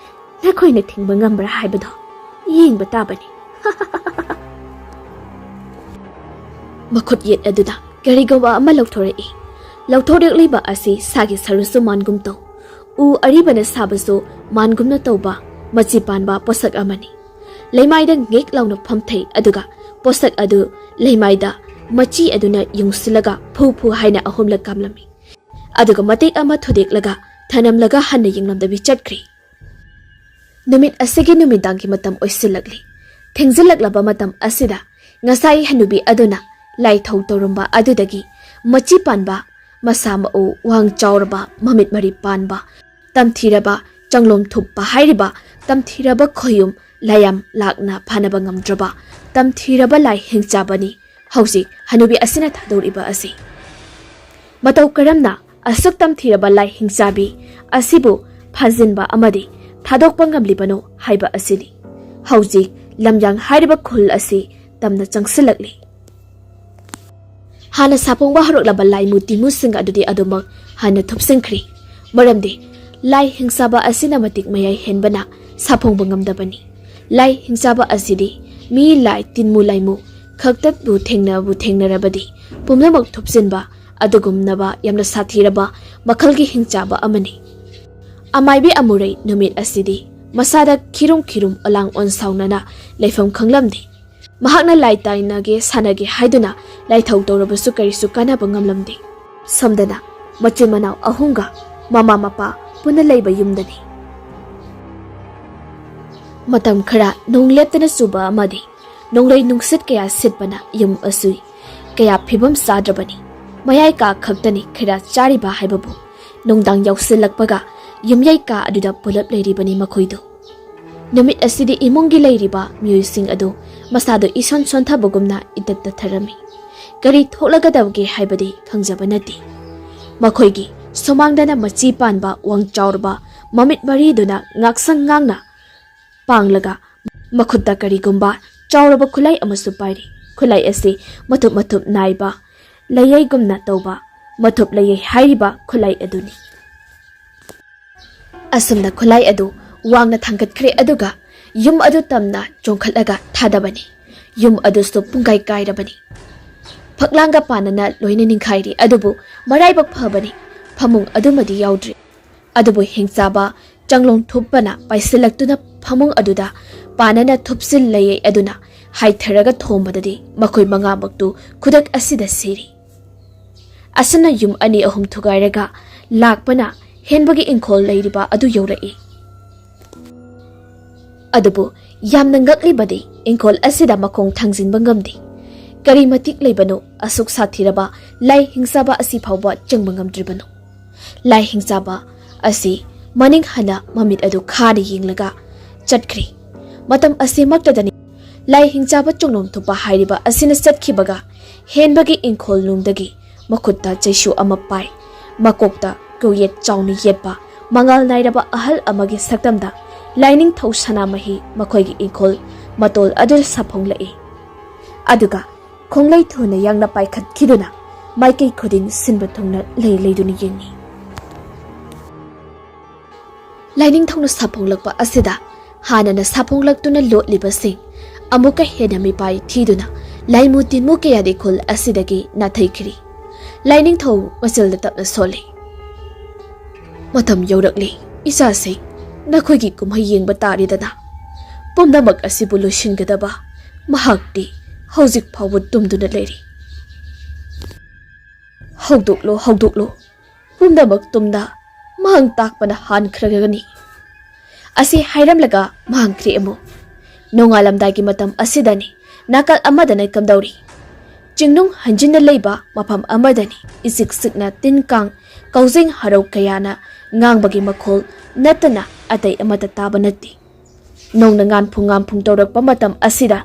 ꯅꯈꯣꯏꯅ ꯊꯤꯡꯕ ꯉꯝꯕ꯭ꯔꯥ ꯍꯥꯏꯕꯗꯣ ꯌꯦꯡꯕ ꯇꯥꯕꯅꯤ꯫" ꯃꯈꯨꯠ ꯌꯦꯠ ꯑꯗꯨꯗ ꯀꯔꯤꯒꯨꯝꯕ ꯑꯃ ꯂꯧꯊꯣꯔꯛꯏ꯫ ꯂꯧꯊꯣꯔꯛꯂꯤꯕ ꯑꯁꯤ ꯁꯥꯒꯤ ꯁꯔꯨꯁꯨ ꯃꯥꯟꯒꯨꯝ ꯇꯧ, ꯎ ꯑꯔꯤꯕꯅ ꯁꯥꯕꯁꯨ ꯃꯥꯟꯒꯨꯝꯅ ꯇꯧꯕ ꯃꯆꯤ ꯄꯥꯟꯕ ꯄꯣꯠꯁꯛ ꯑꯃꯅꯤ꯫ ꯂꯩꯃꯥꯏꯗ ꯉꯦꯛ ꯂꯥꯎꯅ ꯐꯝꯊꯩ, ꯑꯗꯨꯒ ꯄꯣꯠꯁꯛ ꯑꯗꯨ ꯂꯩꯃꯥꯏꯗ ꯃꯆꯤ ꯑꯗꯨꯅ ꯌꯨꯡꯁꯤꯜꯂꯒ ꯐꯨ ꯐꯨ ꯍꯥꯏꯅ ꯑꯍꯨꯝꯂꯛ ꯀꯥꯝꯂꯝꯃꯤ꯫ ꯑꯗꯨꯒ ꯃꯇꯦꯛ ꯑꯃ ꯊꯨꯗꯦꯛꯂꯒ ꯊꯅꯝꯂꯒ ꯍꯟꯅ ꯌꯦꯡꯂꯝꯗꯕꯤ ꯆꯠꯈ꯭ꯔꯤ꯫ ꯅꯨꯃꯤꯠ ꯑꯁꯤꯒꯤ ꯅꯨꯃꯤꯗꯥꯡꯒꯤ ꯃꯇꯝ ꯑꯣꯏꯁꯤꯜꯂꯛꯂꯤ꯫ ꯊꯦꯡꯖꯤꯜꯂꯛꯂꯕ ꯃꯇꯝ ꯑꯁꯤꯗ ꯉꯁꯥꯏ ꯍꯅꯨꯕꯤ ꯑꯗꯨꯅ ꯂꯥꯏꯊꯧ ꯇꯧꯔꯝꯕ ꯑꯗꯨꯗꯒꯤ ꯃꯆꯤ ꯄꯥꯟꯕ, ꯃꯁꯥ ꯃꯎ ꯋꯥꯡ ꯆꯥꯎꯔꯕ, ꯃꯃꯤꯠ ꯃꯔꯤ ꯄꯥꯟꯕ, ꯇꯝꯊꯤꯔꯕ ꯆꯪꯂꯣꯝ ꯊꯨꯞꯄ ꯍꯥꯏꯔꯤꯕ ꯇꯝꯊꯤꯔꯕ ꯈꯣꯌꯨꯝ ꯂꯥꯏꯌꯥꯝ ꯂꯥꯛꯅ ꯐꯥꯅꯕ ꯉꯝꯗ꯭ꯔꯕ ꯇꯝꯊꯤꯔꯕ ꯂꯥꯏ ꯍꯤꯡꯆꯥꯕꯅꯤ ꯍꯧꯖꯤꯛ ꯍꯅꯨꯕꯤ ꯑꯁꯤꯅ ꯊꯥꯗꯣꯔꯛꯏꯕ ꯑꯁꯤ꯫ ꯃꯇꯧ ꯀꯔꯝꯅ ꯑꯁꯨꯛ ꯇꯝꯊꯤꯔꯕ ꯂꯥꯏ ꯍꯤꯡꯆꯥꯕꯤ ꯑꯁꯤꯕꯨ ꯐꯥꯖꯤꯟꯕ ꯑꯃꯗꯤ ꯊꯥꯗꯣꯛꯄ ꯉꯝꯂꯤꯕꯅꯣ ꯍꯥꯏꯕ ꯑꯁꯤꯅꯤ꯫ ꯍꯧꯖꯤꯛ ꯂꯝꯌꯥꯡ ꯍꯥꯏꯔꯤꯕ ꯈꯨꯜ ꯑꯁꯤ ꯇꯝꯅ ꯆꯪꯁꯤꯜꯂꯛꯂꯤ꯫ ꯍꯥꯟꯅ ꯁꯥꯐꯣꯡꯕ ꯍꯧꯔꯛꯂꯕ ꯂꯥꯏꯃꯨ ꯇꯤꯃꯨꯁꯤꯡ ꯑꯗꯨꯗꯤ ꯑꯗꯨꯃꯛ ꯍꯥꯟꯅ ꯊꯨꯞꯆꯤꯟꯈ꯭ꯔꯤ꯫ ꯃꯔꯝꯗꯤ ꯂꯥꯏ ꯍꯤꯡꯆꯥꯕ ꯑꯁꯤꯅ ꯃꯇꯤꯛ ꯃꯌꯥꯏ ꯍꯦꯟꯕꯅ ꯁꯥꯐꯣꯡꯕ ꯉꯝꯗꯕꯅꯤ꯫ ꯂꯥꯏ ꯍꯤꯡꯆꯥꯕ ꯑꯁꯤꯗꯤ ꯃꯤ, ꯂꯥꯏ, ꯇꯤꯟꯃꯨ ꯂꯥꯏꯃꯨ ꯈꯛꯇꯕꯨ ꯊꯦꯡꯅꯕꯨ ꯊꯦꯡꯅꯔꯕꯗꯤ ꯄꯨꯝꯅꯃꯛ ꯊꯨꯞꯆꯤꯟꯕ ꯑꯗꯨꯒꯨꯝꯂꯕ ꯌꯥꯝꯅ ꯁꯥꯊꯤꯔꯕ ꯃꯈꯜꯒꯤ ꯍꯤꯡꯆꯥꯕ ꯑꯃꯅꯤ꯫ ꯑꯃꯥꯏꯕꯤ ꯑꯃꯨꯔꯩ ꯅꯨꯃꯤꯠ ꯑꯁꯤꯗꯤ ꯃꯁꯥꯗ ꯈꯤꯔꯨꯝ ꯈꯤꯔꯨꯝ ꯑꯂꯥꯡ ꯑꯣꯟ ꯁꯥꯎꯅꯅ ꯂꯩꯐꯝ ꯈꯪꯂꯝꯗꯦ꯫ ꯃꯍꯥꯛꯅ ꯂꯥꯏ ꯇꯥꯏꯅꯒꯦ ꯁꯥꯟꯅꯒꯦ ꯍꯥꯏꯗꯨꯅ ꯂꯥꯏꯊꯧ ꯇꯧꯔꯕꯁꯨ ꯀꯔꯤꯁꯨ ꯀꯥꯟꯅꯕ ꯉꯝꯂꯝꯗꯦ꯫ ꯁꯣꯝꯗꯅ ꯃꯆꯤꯟ ꯃꯅꯥꯎ ꯑꯍꯨꯝꯒ ꯃꯃꯥ ꯃꯄꯥ ꯄꯨꯟꯅ ꯂꯩꯕ ꯌꯨꯝꯗꯅꯤ꯫ ꯃꯇꯝ ꯈꯔ ꯅꯣꯡ ꯂꯦꯞꯇꯅ ꯆꯨꯕ ꯑꯃꯗꯤ ꯅꯣꯡꯂꯩ ꯅꯨꯡꯁꯤꯠ ꯀꯌꯥ ꯁꯤꯠꯄꯅ ꯌꯨꯝ ꯑꯁꯤ ꯀꯌꯥ ꯐꯤꯕꯝ ꯆꯥꯗ꯭ꯔꯕꯅꯤ꯫ ꯃꯌꯥꯏ ꯀꯥ ꯈꯛꯇꯅꯤ ꯈꯔ ꯆꯥꯔꯤꯕ ꯍꯥꯏꯕꯕꯨ, ꯅꯨꯡꯗꯥꯡ ꯌꯥꯎꯁꯤꯜꯂꯛꯄꯒ ꯌꯨꯝꯌꯩ ꯀꯥ ꯑꯗꯨꯗ ꯄꯨꯂꯞ ꯂꯩꯔꯤꯕꯅꯤ ꯃꯈꯣꯏꯗꯨ꯫ ꯅꯨꯃꯤꯠ ꯑꯁꯤꯗꯤ ꯏꯃꯨꯡꯒꯤ ꯂꯩꯔꯤꯕ ꯃꯤꯑꯣꯏꯁꯤꯡ ꯑꯗꯨ ꯃꯁꯥꯗꯨ ꯏꯁꯣꯟ ꯁꯣꯟꯊꯕꯒꯨꯝꯅ ꯏꯇꯠ ꯇꯠꯊꯔꯝꯃꯤ꯫ ꯀꯔꯤ ꯊꯣꯛꯂꯒꯗꯕꯒꯦ ꯍꯥꯏꯕꯗꯤ ꯈꯪꯖꯕ ꯅꯠꯇꯦ꯫ ꯃꯈꯣꯏꯒꯤ ꯁꯨꯃꯥꯡꯗꯅ ꯃꯆꯤ ꯄꯥꯟꯕ ꯋꯥꯡ ꯆꯥꯎꯔꯕ ꯃꯃꯤꯠ ꯃꯔꯤꯗꯨꯅ ꯉꯥꯛꯁꯪ ꯉꯥꯡꯅ ꯄꯥꯡꯂꯒ ꯃꯈꯨꯠꯇ ꯀꯔꯤꯒꯨꯝꯕ ꯆꯥꯎꯔꯕ ꯈꯨꯠꯂꯥꯏ ꯑꯃꯁꯨ ꯄꯥꯏꯔꯤ꯫ ꯈꯨꯠꯂꯥꯏ ꯑꯁꯤ ꯃꯊꯨꯞ ꯃꯊꯨꯞ ꯅꯥꯏꯕ ꯂꯩꯌꯩꯒꯨꯝꯅ ꯇꯧꯕ ꯃꯊꯨꯞ ꯂꯩꯌꯩ ꯍꯥꯏꯔꯤꯕ ꯈꯨꯠꯂꯥꯏ ꯑꯗꯨꯅꯤ꯫ ꯑꯁꯨꯝꯅ ꯈꯨꯠꯂꯥꯏ ꯑꯗꯨ ꯋꯥꯡꯅ ꯊꯥꯡꯒꯠꯈ꯭ꯔꯦ, ꯑꯗꯨꯒ ꯌꯨꯝ ꯑꯗꯨ ꯇꯝꯅ ꯆꯣꯡꯈꯠꯂꯒ ꯊꯥꯗꯕꯅꯤ꯫ ꯌꯨꯝ ꯑꯗꯨꯁꯨ ꯄꯨꯡꯀꯥꯏ ꯀꯥꯏꯔꯕꯅꯤ꯫ ꯐꯛꯂꯥꯡꯒ ꯄꯥꯟꯅꯅ ꯂꯣꯏꯅ ꯅꯤꯡꯈꯥꯏꯔꯤ, ꯑꯗꯨꯕꯨ ꯃꯔꯥꯏꯕꯛ ꯐꯕꯅꯤ, ꯐꯃꯨꯡ ꯑꯗꯨꯃꯗꯤ ꯌꯥꯎꯗ꯭ꯔꯤ꯫ ꯑꯗꯨꯕꯨ ꯍꯤꯡꯆꯥꯕ ꯆꯪꯂꯣꯡ ꯊꯨꯞꯄꯅ ꯄꯥꯏꯁꯤꯜꯂꯛꯇꯨꯅ ꯐꯃꯨꯡ ꯑꯗꯨꯗ ꯄꯥꯟꯅꯅ ꯊꯨꯞꯆꯤꯜ ꯂꯩꯌꯦ ꯑꯗꯨꯅ ꯍꯥꯏꯊꯔꯒ ꯊꯣꯝꯕꯗꯗꯤ ꯃꯈꯣꯏ ꯃꯉꯥꯃꯛꯇꯨ ꯈꯨꯗꯛ ꯑꯁꯤꯗ ꯁꯤꯔꯤ꯫ ꯑꯁꯨꯝꯅ ꯌꯨꯝ ꯑꯅꯤ ꯑꯍꯨꯝ ꯊꯨꯒꯥꯏꯔꯒ ꯂꯥꯛꯄꯅ ꯍꯦꯟꯕꯒꯤ ꯏꯪꯈꯣꯜ ꯂꯩꯔꯤꯕ ꯑꯗꯨ ꯌꯧꯔꯛꯏ꯫ ꯑꯗꯨꯕꯨ ꯌꯥꯝꯅ ꯉꯛꯂꯤꯕꯗꯤ ꯏꯪꯈꯣꯜ ꯑꯁꯤꯗ ꯃꯈꯣꯡ ꯊꯥꯡꯖꯤꯟꯕ ꯉꯝꯗꯦ꯫ ꯀꯔꯤ ꯃꯇꯤꯛ ꯂꯩꯕꯅꯣ ꯑꯁꯨꯛ ꯁꯥꯊꯤꯔꯕ ꯂꯥꯏ ꯍꯤꯡꯆꯥꯕ ꯑꯁꯤ ꯐꯥꯎꯕ ꯆꯪꯕ ꯉꯝꯗ꯭ꯔꯤꯕꯅꯣ? ꯂꯥꯏ ꯍꯤꯡꯆꯥꯕ ꯑꯁꯤ ꯃꯅꯤꯡ ꯍꯟꯅ ꯃꯃꯤꯠ ꯑꯗꯨ ꯈꯥꯅ ꯌꯦꯡꯂꯒ ꯆꯠꯈ꯭ꯔꯦ꯫ ꯃꯇꯝ ꯑꯁꯤꯃꯛꯇꯗꯅꯤ ꯂꯥꯏ ꯍꯤꯡꯆꯥꯕ ꯆꯣꯡꯂꯣꯝ ꯊꯨꯞꯄ ꯍꯥꯏꯔꯤꯕ ꯑꯁꯤꯅ ꯆꯠꯈꯤꯕꯒ ꯍꯦꯟꯕꯒꯤ ꯏꯪꯈꯣꯜ ꯅꯨꯡꯗꯒꯤ ꯃꯈꯨꯠꯇ ꯆꯩꯁꯨ ꯑꯃ ꯄꯥꯏ, ꯃꯀꯣꯛꯇ ꯀꯧꯌꯦꯠ ꯆꯥꯎꯅ ꯌꯦꯠꯄ ꯃꯉꯥꯜ ꯅꯥꯏꯔꯕ ꯑꯍꯜ ꯑꯃꯒꯤ ꯁꯛꯇꯝꯗ ꯂꯥꯏꯅꯤꯡꯊꯧ ꯁꯅꯥꯃꯍꯤ ꯃꯈꯣꯏꯒꯤ ꯏꯪꯈꯣꯜ ꯃꯇꯣꯜ ꯑꯗꯨꯗ ꯁꯥꯐꯣꯡꯂꯛꯏ꯫ ꯑꯗꯨꯒ ꯈꯣꯡꯂꯩ ꯊꯨꯅ ꯌꯥꯡꯅ ꯄꯥꯏꯈꯠꯈꯤꯗꯨꯅ ꯃꯥꯏꯀꯩ ꯈꯨꯗꯤꯡ ꯁꯤꯟꯕ ꯊꯨꯡꯅ ꯂꯩ ꯂꯩꯗꯨꯅ ꯌꯦꯡꯏ꯫ ꯂꯥꯏꯅꯤꯡꯊꯧꯅ ꯁꯥꯐꯣꯡꯂꯛꯄ ꯑꯁꯤꯗ ꯍꯥꯟꯅꯅ ꯁꯥꯐꯣꯡꯂꯛꯇꯨꯅ ꯂꯣꯠꯂꯤꯕꯁꯤꯡ ꯑꯃꯨꯛꯀ ꯍꯦꯟꯅ ꯃꯤꯄꯥꯏ ꯊꯤꯗꯨꯅ ꯂꯥꯏꯃꯨ ꯇꯤꯟꯃꯨ ꯀꯌꯥꯗꯤ ꯈꯨꯜ ꯑꯁꯤꯗꯒꯤ ꯅꯥꯊꯩꯈ꯭ꯔꯤ꯫ ꯂꯥꯏꯅꯤꯡꯊꯧ ꯃꯆꯜꯗ ꯇꯞꯅ ꯁꯣꯜꯂꯤ꯫ ꯃꯇꯝ ꯌꯧꯔꯛꯂꯤ, ꯏꯆꯥꯁꯤꯡ꯫ ꯅꯈꯣꯏꯒꯤ ꯀꯨꯝꯍꯩ ꯌꯦꯡꯕ ꯇꯥꯔꯦꯗꯅ꯫ ꯄꯨꯝꯅꯃꯛ ꯑꯁꯤꯕꯨ ꯂꯣꯏꯁꯤꯟꯒꯗꯕ ꯃꯍꯥꯛꯇꯤ ꯍꯧꯖꯤꯛ ꯐꯥꯎꯕ ꯇꯨꯝꯗꯨꯅ ꯂꯩꯔꯤ꯫ "ꯍꯧꯗꯣꯛꯂꯣ, ꯍꯧꯗꯣꯛꯂꯣ, ꯄꯨꯝꯅꯃꯛ ꯇꯨꯝꯅ ꯃꯍꯥꯛ ꯇꯥꯛꯄꯅ ꯍꯥꯟꯈ꯭ꯔꯒꯅꯤ" ꯑꯁꯤ ꯍꯥꯏꯔꯝꯂꯒ ꯃꯍꯥꯛ ꯈ꯭ꯔꯤ ꯑꯃꯨꯛ ꯅꯣꯡꯉꯥꯜꯂꯝꯗꯥꯏꯒꯤ ꯃꯇꯝ ꯑꯁꯤꯗꯅꯤ ꯅꯥꯀꯜ ꯑꯃꯗꯅ ꯀꯝꯗꯧꯔꯤ? ꯆꯤꯡꯅꯨꯡ ꯍꯟꯖꯤꯟꯅ ꯂꯩꯕ ꯃꯐꯝ ꯑꯃꯗꯅꯤ ꯏꯆꯤꯛ ꯆꯤꯛꯅ ꯇꯤꯟ ꯀꯥꯡ, ꯀꯧꯖꯦꯡ ꯍꯔꯧ ꯀꯌꯥꯅ ꯉꯥꯡꯕꯒꯤ ꯃꯈꯣꯜ ꯅꯠꯇꯅ ꯑꯇꯩ ꯑꯃꯠꯇ ꯇꯥꯕ ꯅꯠꯇꯦ꯫ ꯅꯣꯡꯅ ꯉꯥꯟꯐꯨꯡ ꯉꯥꯟꯐꯨꯡ ꯇꯧꯔꯛꯄ ꯃꯇꯝ ꯑꯁꯤꯗ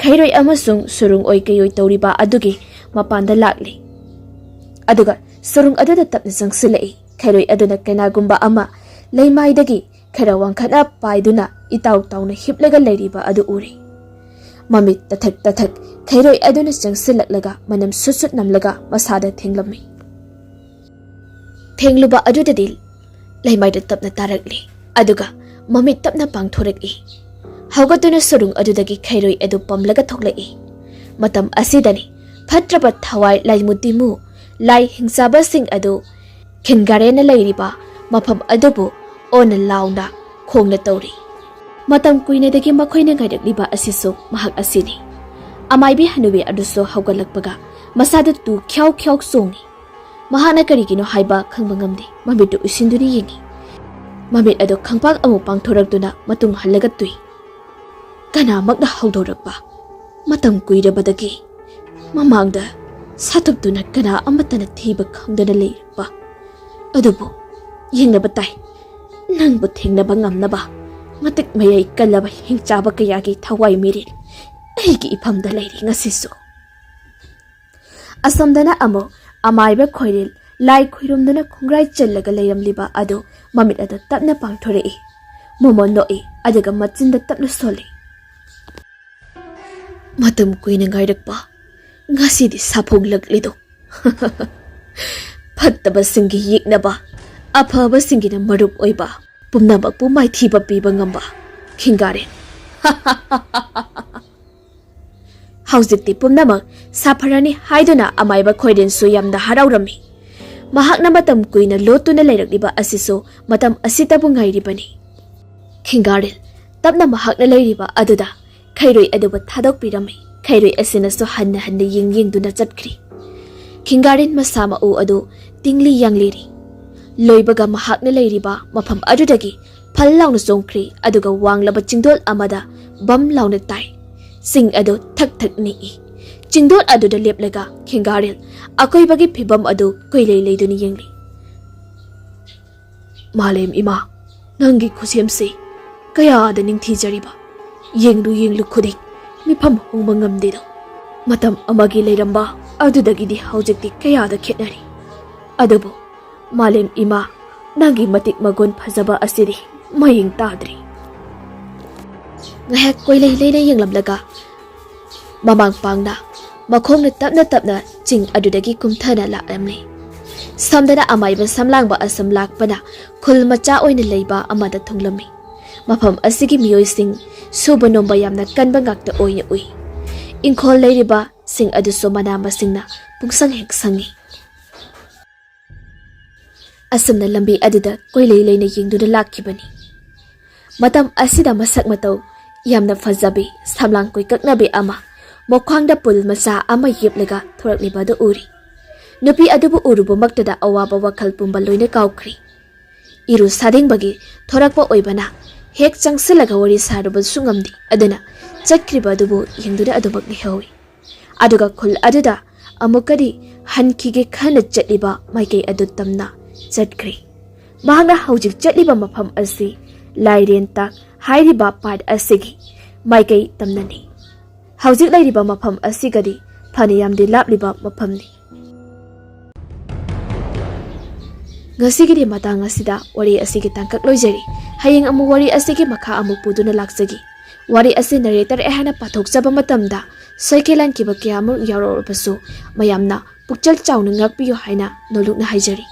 ꯈꯩꯔꯣꯏ ꯑꯃꯁꯨꯡ ꯁꯨꯔꯨꯡ ꯑꯣꯏ ꯀꯩꯑꯣꯏ ꯇꯧꯔꯤꯕ ꯑꯗꯨꯒꯤ ꯃꯄꯥꯟꯗ ꯂꯥꯛꯂꯤ꯫ ꯑꯗꯨꯒ ꯁꯨꯔꯨꯡ ꯑꯗꯨꯗ ꯇꯞꯅ ꯆꯪꯁꯤꯜꯂꯛꯏ꯫ ꯈꯩꯔꯣꯏ ꯑꯗꯨꯅ ꯀꯩꯅꯥꯒꯨꯝꯕ ꯑꯃ ꯂꯩꯃꯥꯏꯗꯒꯤ ꯈꯔ ꯋꯥꯡꯈꯠꯅ ꯄꯥꯏꯗꯨꯅ ꯏꯇꯥꯎ ꯇꯥꯎꯅ ꯍꯤꯞꯂꯒ ꯂꯩꯔꯤꯕ ꯑꯗꯨ ꯎꯔꯦ꯫ ꯃꯃꯤꯠ ꯇꯊꯛ ꯇꯊꯛ ꯈꯩꯔꯣꯏ ꯑꯗꯨꯅ ꯆꯪꯁꯤꯜꯂꯛꯂꯒ ꯃꯅꯝ ꯁꯨꯠ ꯁꯨꯠ ꯅꯝꯂꯒ ꯃꯁꯥꯗ ꯊꯦꯡꯂꯝꯃꯤ꯫ ꯊꯦꯡꯂꯨꯕ ꯑꯗꯨꯗꯗꯤ ꯂꯩꯃꯥꯏꯗ ꯇꯞꯅ ꯇꯥꯔꯛꯂꯤ, ꯑꯗꯨꯒ ꯃꯃꯤꯠ ꯇꯞꯅ ꯄꯥꯡꯊꯣꯔꯛꯏ꯫ ꯍꯧꯒꯠꯇꯨꯅ ꯁꯨꯔꯨꯡ ꯑꯗꯨꯗꯒꯤ ꯈꯩꯔꯣꯏ ꯑꯗꯨ ꯄꯝꯂꯒ ꯊꯣꯛꯂꯛꯏ꯫ ꯃꯇꯝ ꯑꯁꯤꯗꯅꯤ ꯐꯠꯇ꯭ꯔꯕ ꯊꯋꯥꯏ ꯂꯥꯏꯃꯨ ꯇꯤꯃꯨ, ꯂꯥꯏ ꯍꯤꯡꯆꯥꯕꯁꯤꯡ ꯑꯗꯨ ꯈꯤꯟꯒꯥꯔꯦꯟꯅ ꯂꯩꯔꯤꯕ ꯃꯐꯝ ꯑꯗꯨꯕꯨ ꯑꯣꯟꯅ ꯂꯥꯎꯅ ꯈꯣꯡꯅ ꯇꯧꯔꯤ꯫ ꯃꯇꯝ ꯀꯨꯏꯅꯗꯒꯤ ꯃꯈꯣꯏꯅ ꯉꯥꯏꯔꯛꯂꯤꯕ ꯑꯁꯤꯁꯨ ꯃꯍꯥꯛ ꯑꯁꯤꯅꯤ꯫ ꯑꯃꯥꯏꯕꯤ ꯍꯅꯨꯕꯤ ꯑꯗꯨꯁꯨ ꯍꯧꯒꯠꯂꯛꯄꯒ ꯃꯁꯥꯗ ꯇꯨ ꯈ꯭ꯌꯥꯎ ꯈ꯭ꯌꯥꯎ ꯆꯣꯡꯏ꯫ ꯃꯍꯥꯛꯅ ꯀꯔꯤꯒꯤꯅꯣ ꯍꯥꯏꯕ ꯈꯪꯕ ꯉꯝꯗꯦ꯫ ꯃꯃꯤꯠꯇꯨ ꯎꯏꯁꯤꯟꯗꯨꯅ ꯌꯦꯡꯏ꯫ ꯃꯃꯤꯠ ꯑꯗꯨ ꯈꯪꯄꯥꯛ ꯑꯃꯨꯛ ꯄꯥꯡꯊꯣꯔꯛꯇꯨꯅ ꯃꯇꯨꯡ ꯍꯜꯂꯒ ꯇꯨꯏ꯫ ꯀꯅꯥꯃꯛꯅ ꯍꯧꯗꯣꯔꯛꯄ? ꯃꯇꯝ ꯀꯨꯏꯔꯕꯗꯒꯤ ꯃꯃꯥꯡꯗ ꯁꯥꯊꯨꯞꯇꯨꯅ ꯀꯅꯥ ꯑꯃꯠꯇꯅ ꯊꯤꯕ ꯈꯪꯗꯅ ꯂꯩꯔꯛꯄ꯫ ꯑꯗꯨꯕꯨ ꯌꯦꯡꯅꯕ ꯇꯥꯏ, ꯅꯪꯕꯨ ꯊꯦꯡꯅꯕ ꯉꯝꯅꯕ ꯃꯇꯤꯛ ꯃꯌꯥꯏ ꯀꯜꯂꯕ ꯍꯤꯡꯆꯥꯕ ꯀꯌꯥꯒꯤ ꯊꯋꯥꯏ ꯃꯤꯔꯦꯜ ꯑꯩꯒꯤ ꯏꯐꯝꯗ ꯂꯩꯔꯤ ꯉꯁꯤꯁꯨ꯫ ꯑꯁꯣꯝꯗꯅ ꯑꯃꯨꯛ ꯑꯃꯥꯏꯕ ꯈꯣꯏꯔꯦꯜ ꯂꯥꯏ ꯈꯨꯔꯨꯝꯗꯨꯅ ꯈꯣꯡꯒ꯭ꯔꯥꯏ ꯆꯜꯂꯒ ꯂꯩꯔꯝꯂꯤꯕ ꯑꯗꯨ ꯃꯃꯤꯠ ꯑꯗꯨ ꯇꯞꯅ ꯄꯥꯡꯊꯣꯔꯛꯏ꯫ ꯃꯣꯃꯣꯟ ꯅꯣꯛꯏ, ꯑꯗꯨꯒ ꯃꯆꯤꯟꯗ ꯇꯞꯅ ꯁꯣꯜꯂꯤ꯫ "ꯃꯇꯝ ꯀꯨꯏꯅ ꯉꯥꯏꯔꯛꯄ ꯉꯁꯤꯗꯤ ꯁꯥꯐꯣꯡꯂꯛꯂꯤꯗꯣ꯫ ꯐꯠꯇꯕꯁꯤꯡꯒꯤ ꯌꯦꯛꯅꯕ, ꯑꯐꯕꯁꯤꯡꯒꯤꯅ ꯃꯔꯨꯞ ꯑꯣꯏꯕ, ꯄꯨꯝꯅꯃꯛꯄꯨ ꯃꯥꯏꯊꯤꯕ ꯄꯤꯕ ꯉꯝꯕ ꯈꯤꯡꯒꯥꯔꯦꯟ꯫ ꯍꯧꯖꯤꯛꯇꯤ ꯄꯨꯝꯅꯃꯛ ꯁꯥꯐꯔꯅꯤ" ꯍꯥꯏꯗꯨꯅ ꯑꯃꯥꯏꯕ ꯈꯣꯏꯔꯦꯟꯁꯨ ꯌꯥꯝꯅ ꯍꯔꯥꯎꯔꯝꯃꯤ꯫ ꯃꯍꯥꯛꯅ ꯃꯇꯝ ꯀꯨꯏꯅ ꯂꯣꯠꯇꯨꯅ ꯂꯩꯔꯛꯂꯤꯕ ꯑꯁꯤꯁꯨ ꯃꯇꯝ ꯑꯁꯤꯇꯕꯨ ꯉꯥꯏꯔꯤꯕꯅꯤ꯫ ꯈꯤꯡꯒꯥꯔꯦꯜ ꯇꯞꯅ ꯃꯍꯥꯛꯅ ꯂꯩꯔꯤꯕ ꯑꯗꯨꯗ ꯈꯩꯔꯣꯏ ꯑꯗꯨꯕꯨ ꯊꯥꯗꯣꯛꯄꯤꯔꯝꯃꯤ꯫ ꯈꯩꯔꯣꯏ ꯑꯁꯤꯅꯁꯨ ꯍꯟꯅ ꯍꯟꯅ ꯌꯦꯡ ꯌꯦꯡꯗꯨꯅ ꯆꯠꯈ꯭ꯔꯤ꯫ ꯈꯤꯡꯒꯥꯔꯦꯜ ꯃꯁꯥ ꯃꯎ ꯑꯗꯨ ꯇꯤꯡꯂꯤ ꯌꯥꯡꯂꯤꯔꯤ꯫ ꯂꯣꯏꯕꯒ ꯃꯍꯥꯛꯅ ꯂꯩꯔꯤꯕ ꯃꯐꯝ ꯑꯗꯨꯗꯒꯤ ꯐꯜ ꯂꯥꯎꯅ ꯆꯣꯡꯈ꯭ꯔꯤ, ꯑꯗꯨꯒ ꯋꯥꯡꯂꯕ ꯆꯤꯡꯗꯣꯜ ꯑꯃꯗ ꯕꯝ ꯂꯥꯎꯅ ꯇꯥꯏ꯫ ꯆꯤꯡ ꯑꯗꯨ ꯊꯛ ꯊꯛ ꯅꯤꯛꯏ꯫ ꯆꯤꯡꯗꯣꯜ ꯑꯗꯨꯗ ꯂꯦꯞꯂꯒ ꯈꯤꯡꯒꯥꯔꯦꯜ ꯑꯀꯣꯏꯕꯒꯤ ꯐꯤꯕꯝ ꯑꯗꯨ ꯀꯣꯏꯂꯩ ꯂꯩꯗꯨꯅ ꯌꯦꯡꯂꯤ꯫ "ꯃꯥꯂꯦꯝ ꯏꯃꯥ, ꯅꯪꯒꯤ ꯈꯨꯁꯦꯝꯁꯤ ꯀꯌꯥꯗ ꯅꯤꯡꯊꯤꯖꯔꯤꯕ! ꯌꯦꯡꯂꯨ ꯌꯦꯡꯂꯨ ꯈꯨꯗꯤꯡ ꯃꯤꯐꯝ ꯍꯣꯡꯕ ꯉꯝꯗꯦꯗꯣ꯫ ꯃꯇꯝ ꯑꯃꯒꯤ ꯂꯩꯔꯝꯕ ꯑꯗꯨꯗꯒꯤꯗꯤ ꯍꯧꯖꯤꯛꯇꯤ ꯀꯌꯥꯗ ꯈꯦꯠꯅꯔꯤ꯫ ꯑꯗꯨꯕꯨ ꯃꯥꯂꯦꯝ ꯏꯃꯥ, ꯅꯪꯒꯤ ꯃꯇꯤꯛ ꯃꯒꯨꯟ ꯐꯖꯕ ꯑꯁꯤꯗꯤ ꯃꯌꯦꯡ ꯇꯥꯗ꯭ꯔꯤ꯫" ꯉꯥꯏꯍꯥꯛ ꯀꯣꯏꯂꯩ ꯂꯩꯅ ꯌꯦꯡꯂꯝꯂꯒ ꯃꯃꯥꯡ ꯄꯥꯡꯅ ꯃꯈꯣꯡꯅ ꯇꯞꯅ ꯇꯞꯅ ꯆꯤꯡ ꯑꯗꯨꯗꯒꯤ ꯀꯨꯝꯊꯅ ꯂꯥꯛꯂꯝꯃꯤ꯫ ꯁꯝꯗꯅ ꯑꯃꯥꯏꯕ ꯁꯝꯂꯥꯡꯕ ꯑꯁꯨꯝ ꯂꯥꯛꯄꯅ ꯈꯨꯜ ꯃꯆꯥ ꯑꯣꯏꯅ ꯂꯩꯕ ꯑꯃꯗ ꯊꯨꯡꯂꯝꯃꯤ꯫ ꯃꯐꯝ ꯑꯁꯤꯒꯤ ꯃꯤꯑꯣꯏꯁꯤꯡ ꯁꯨꯕ ꯅꯣꯝꯕ ꯌꯥꯝꯅ ꯀꯟꯕ ꯉꯥꯛꯇ ꯑꯣꯏꯅ ꯎꯏ꯫ ꯏꯪꯈꯣꯜ ꯂꯩꯔꯤꯕꯁꯤꯡ ꯑꯗꯨꯁꯨ ꯃꯅꯥ ꯃꯁꯤꯡꯅ ꯄꯨꯡꯁꯪ ꯍꯦꯛ ꯁꯪꯉꯤ꯫ ꯑꯁꯨꯝꯅ ꯂꯝꯕꯤ ꯑꯗꯨꯗ ꯀꯣꯏꯂꯩ ꯂꯩꯅ ꯌꯦꯡꯗꯨꯅ ꯂꯥꯛꯈꯤꯕꯅꯤ꯫ ꯃꯇꯝ ꯑꯁꯤꯗ ꯃꯁꯛ ꯃꯇꯧ ꯌꯥꯝꯅ ꯐꯖꯕꯤ, ꯁꯝꯂꯥꯡ ꯀꯣꯏꯀꯛꯅꯕꯤ ꯑꯃ, ꯃꯈ꯭ꯋꯥꯡꯗ ꯄꯨꯜ ꯃꯆꯥ ꯑꯃ ꯌꯦꯞꯂꯒ ꯊꯣꯔꯛꯂꯤꯕ ꯑꯗꯨ ꯎꯔꯤ꯫ ꯅꯨꯄꯤ ꯑꯗꯨꯕꯨ ꯎꯔꯨꯕꯃꯛꯇꯗ ꯑꯋꯥꯕ ꯋꯥꯈꯜ ꯄꯨꯝꯕ ꯂꯣꯏꯅ ꯀꯥꯎꯈ꯭ꯔꯤ꯫ ꯏꯔꯨ ꯁꯥꯗꯤꯡꯕꯒꯤ ꯊꯣꯔꯛꯄ ꯑꯣꯏꯕꯅ ꯍꯦꯛ ꯆꯪꯁꯤꯜꯂꯒ ꯋꯥꯔꯤ ꯁꯥꯔꯨꯕꯁꯨ ꯉꯝꯗꯦ꯫ ꯑꯗꯨꯅ ꯆꯠꯈ꯭ꯔꯤꯕ ꯑꯗꯨꯕꯨ ꯌꯦꯡꯗꯨꯅ ꯑꯗꯨꯃꯛ ꯂꯩꯍꯧꯏ꯫ ꯑꯗꯨꯒ ꯈꯨꯜ ꯑꯗꯨꯗ ꯑꯃꯨꯛꯀꯗꯤ ꯍꯟꯈꯤꯒꯦ ꯈꯟꯅ ꯆꯠꯂꯤꯕ ꯃꯥꯏꯀꯩ ꯑꯗꯨ ꯇꯝꯅ ꯆꯠꯈ꯭ꯔꯤ꯫ ꯃꯍꯥꯛꯅ ꯍꯧꯖꯤꯛ ꯆꯠꯂꯤꯕ ꯃꯐꯝ ꯑꯁꯤ ꯂꯥꯏꯔꯦꯟꯇ ꯍꯥꯏꯔꯤꯕ ꯄꯥꯠ ꯑꯁꯤꯒꯤ ꯃꯥꯏꯀꯩ ꯇꯝꯅꯅꯤ꯫ ꯍꯧꯖꯤꯛ ꯂꯩꯔꯤꯕ ꯃꯐꯝ ꯑꯁꯤꯒꯗꯤ ꯐꯅꯌꯥꯝꯗꯤ ꯂꯥꯞꯂꯤꯕ ꯃꯐꯝꯅꯤ꯫ ꯉꯁꯤꯒꯤꯗꯤ ꯃꯇꯥꯡ ꯑꯁꯤꯗ ꯋꯥꯔꯤ ꯑꯁꯤꯒꯤ ꯇꯥꯡꯀꯛ ꯂꯣꯏꯖꯔꯤ꯫ ꯍꯌꯦꯡ ꯑꯃꯨꯛ ꯋꯥꯔꯤ ꯑꯁꯤꯒꯤ ꯃꯈꯥ ꯑꯃꯨꯛ ꯄꯨꯗꯨꯅ ꯂꯥꯛꯆꯒꯦ꯫ ꯋꯥꯔꯤ ꯑꯁꯤ ꯅꯔꯦꯇꯔ ꯑꯩꯍꯥꯛꯅ ꯄꯥꯊꯣꯛꯆꯕ ꯃꯇꯝꯗ ꯁꯣꯏꯈꯤ ꯂꯥꯟꯈꯤꯕ ꯀꯌꯥ ꯑꯃ ꯌꯥꯎꯔꯛꯂꯕꯁꯨ ꯃꯌꯥꯝꯅ ꯄꯨꯛꯆꯦꯜ ꯆꯥꯎꯅ ꯉꯥꯛꯄꯤꯌꯨ ꯍꯥꯏꯅ ꯅꯣꯜꯂꯨꯛꯅ ꯍꯥꯏꯖꯔꯤ꯫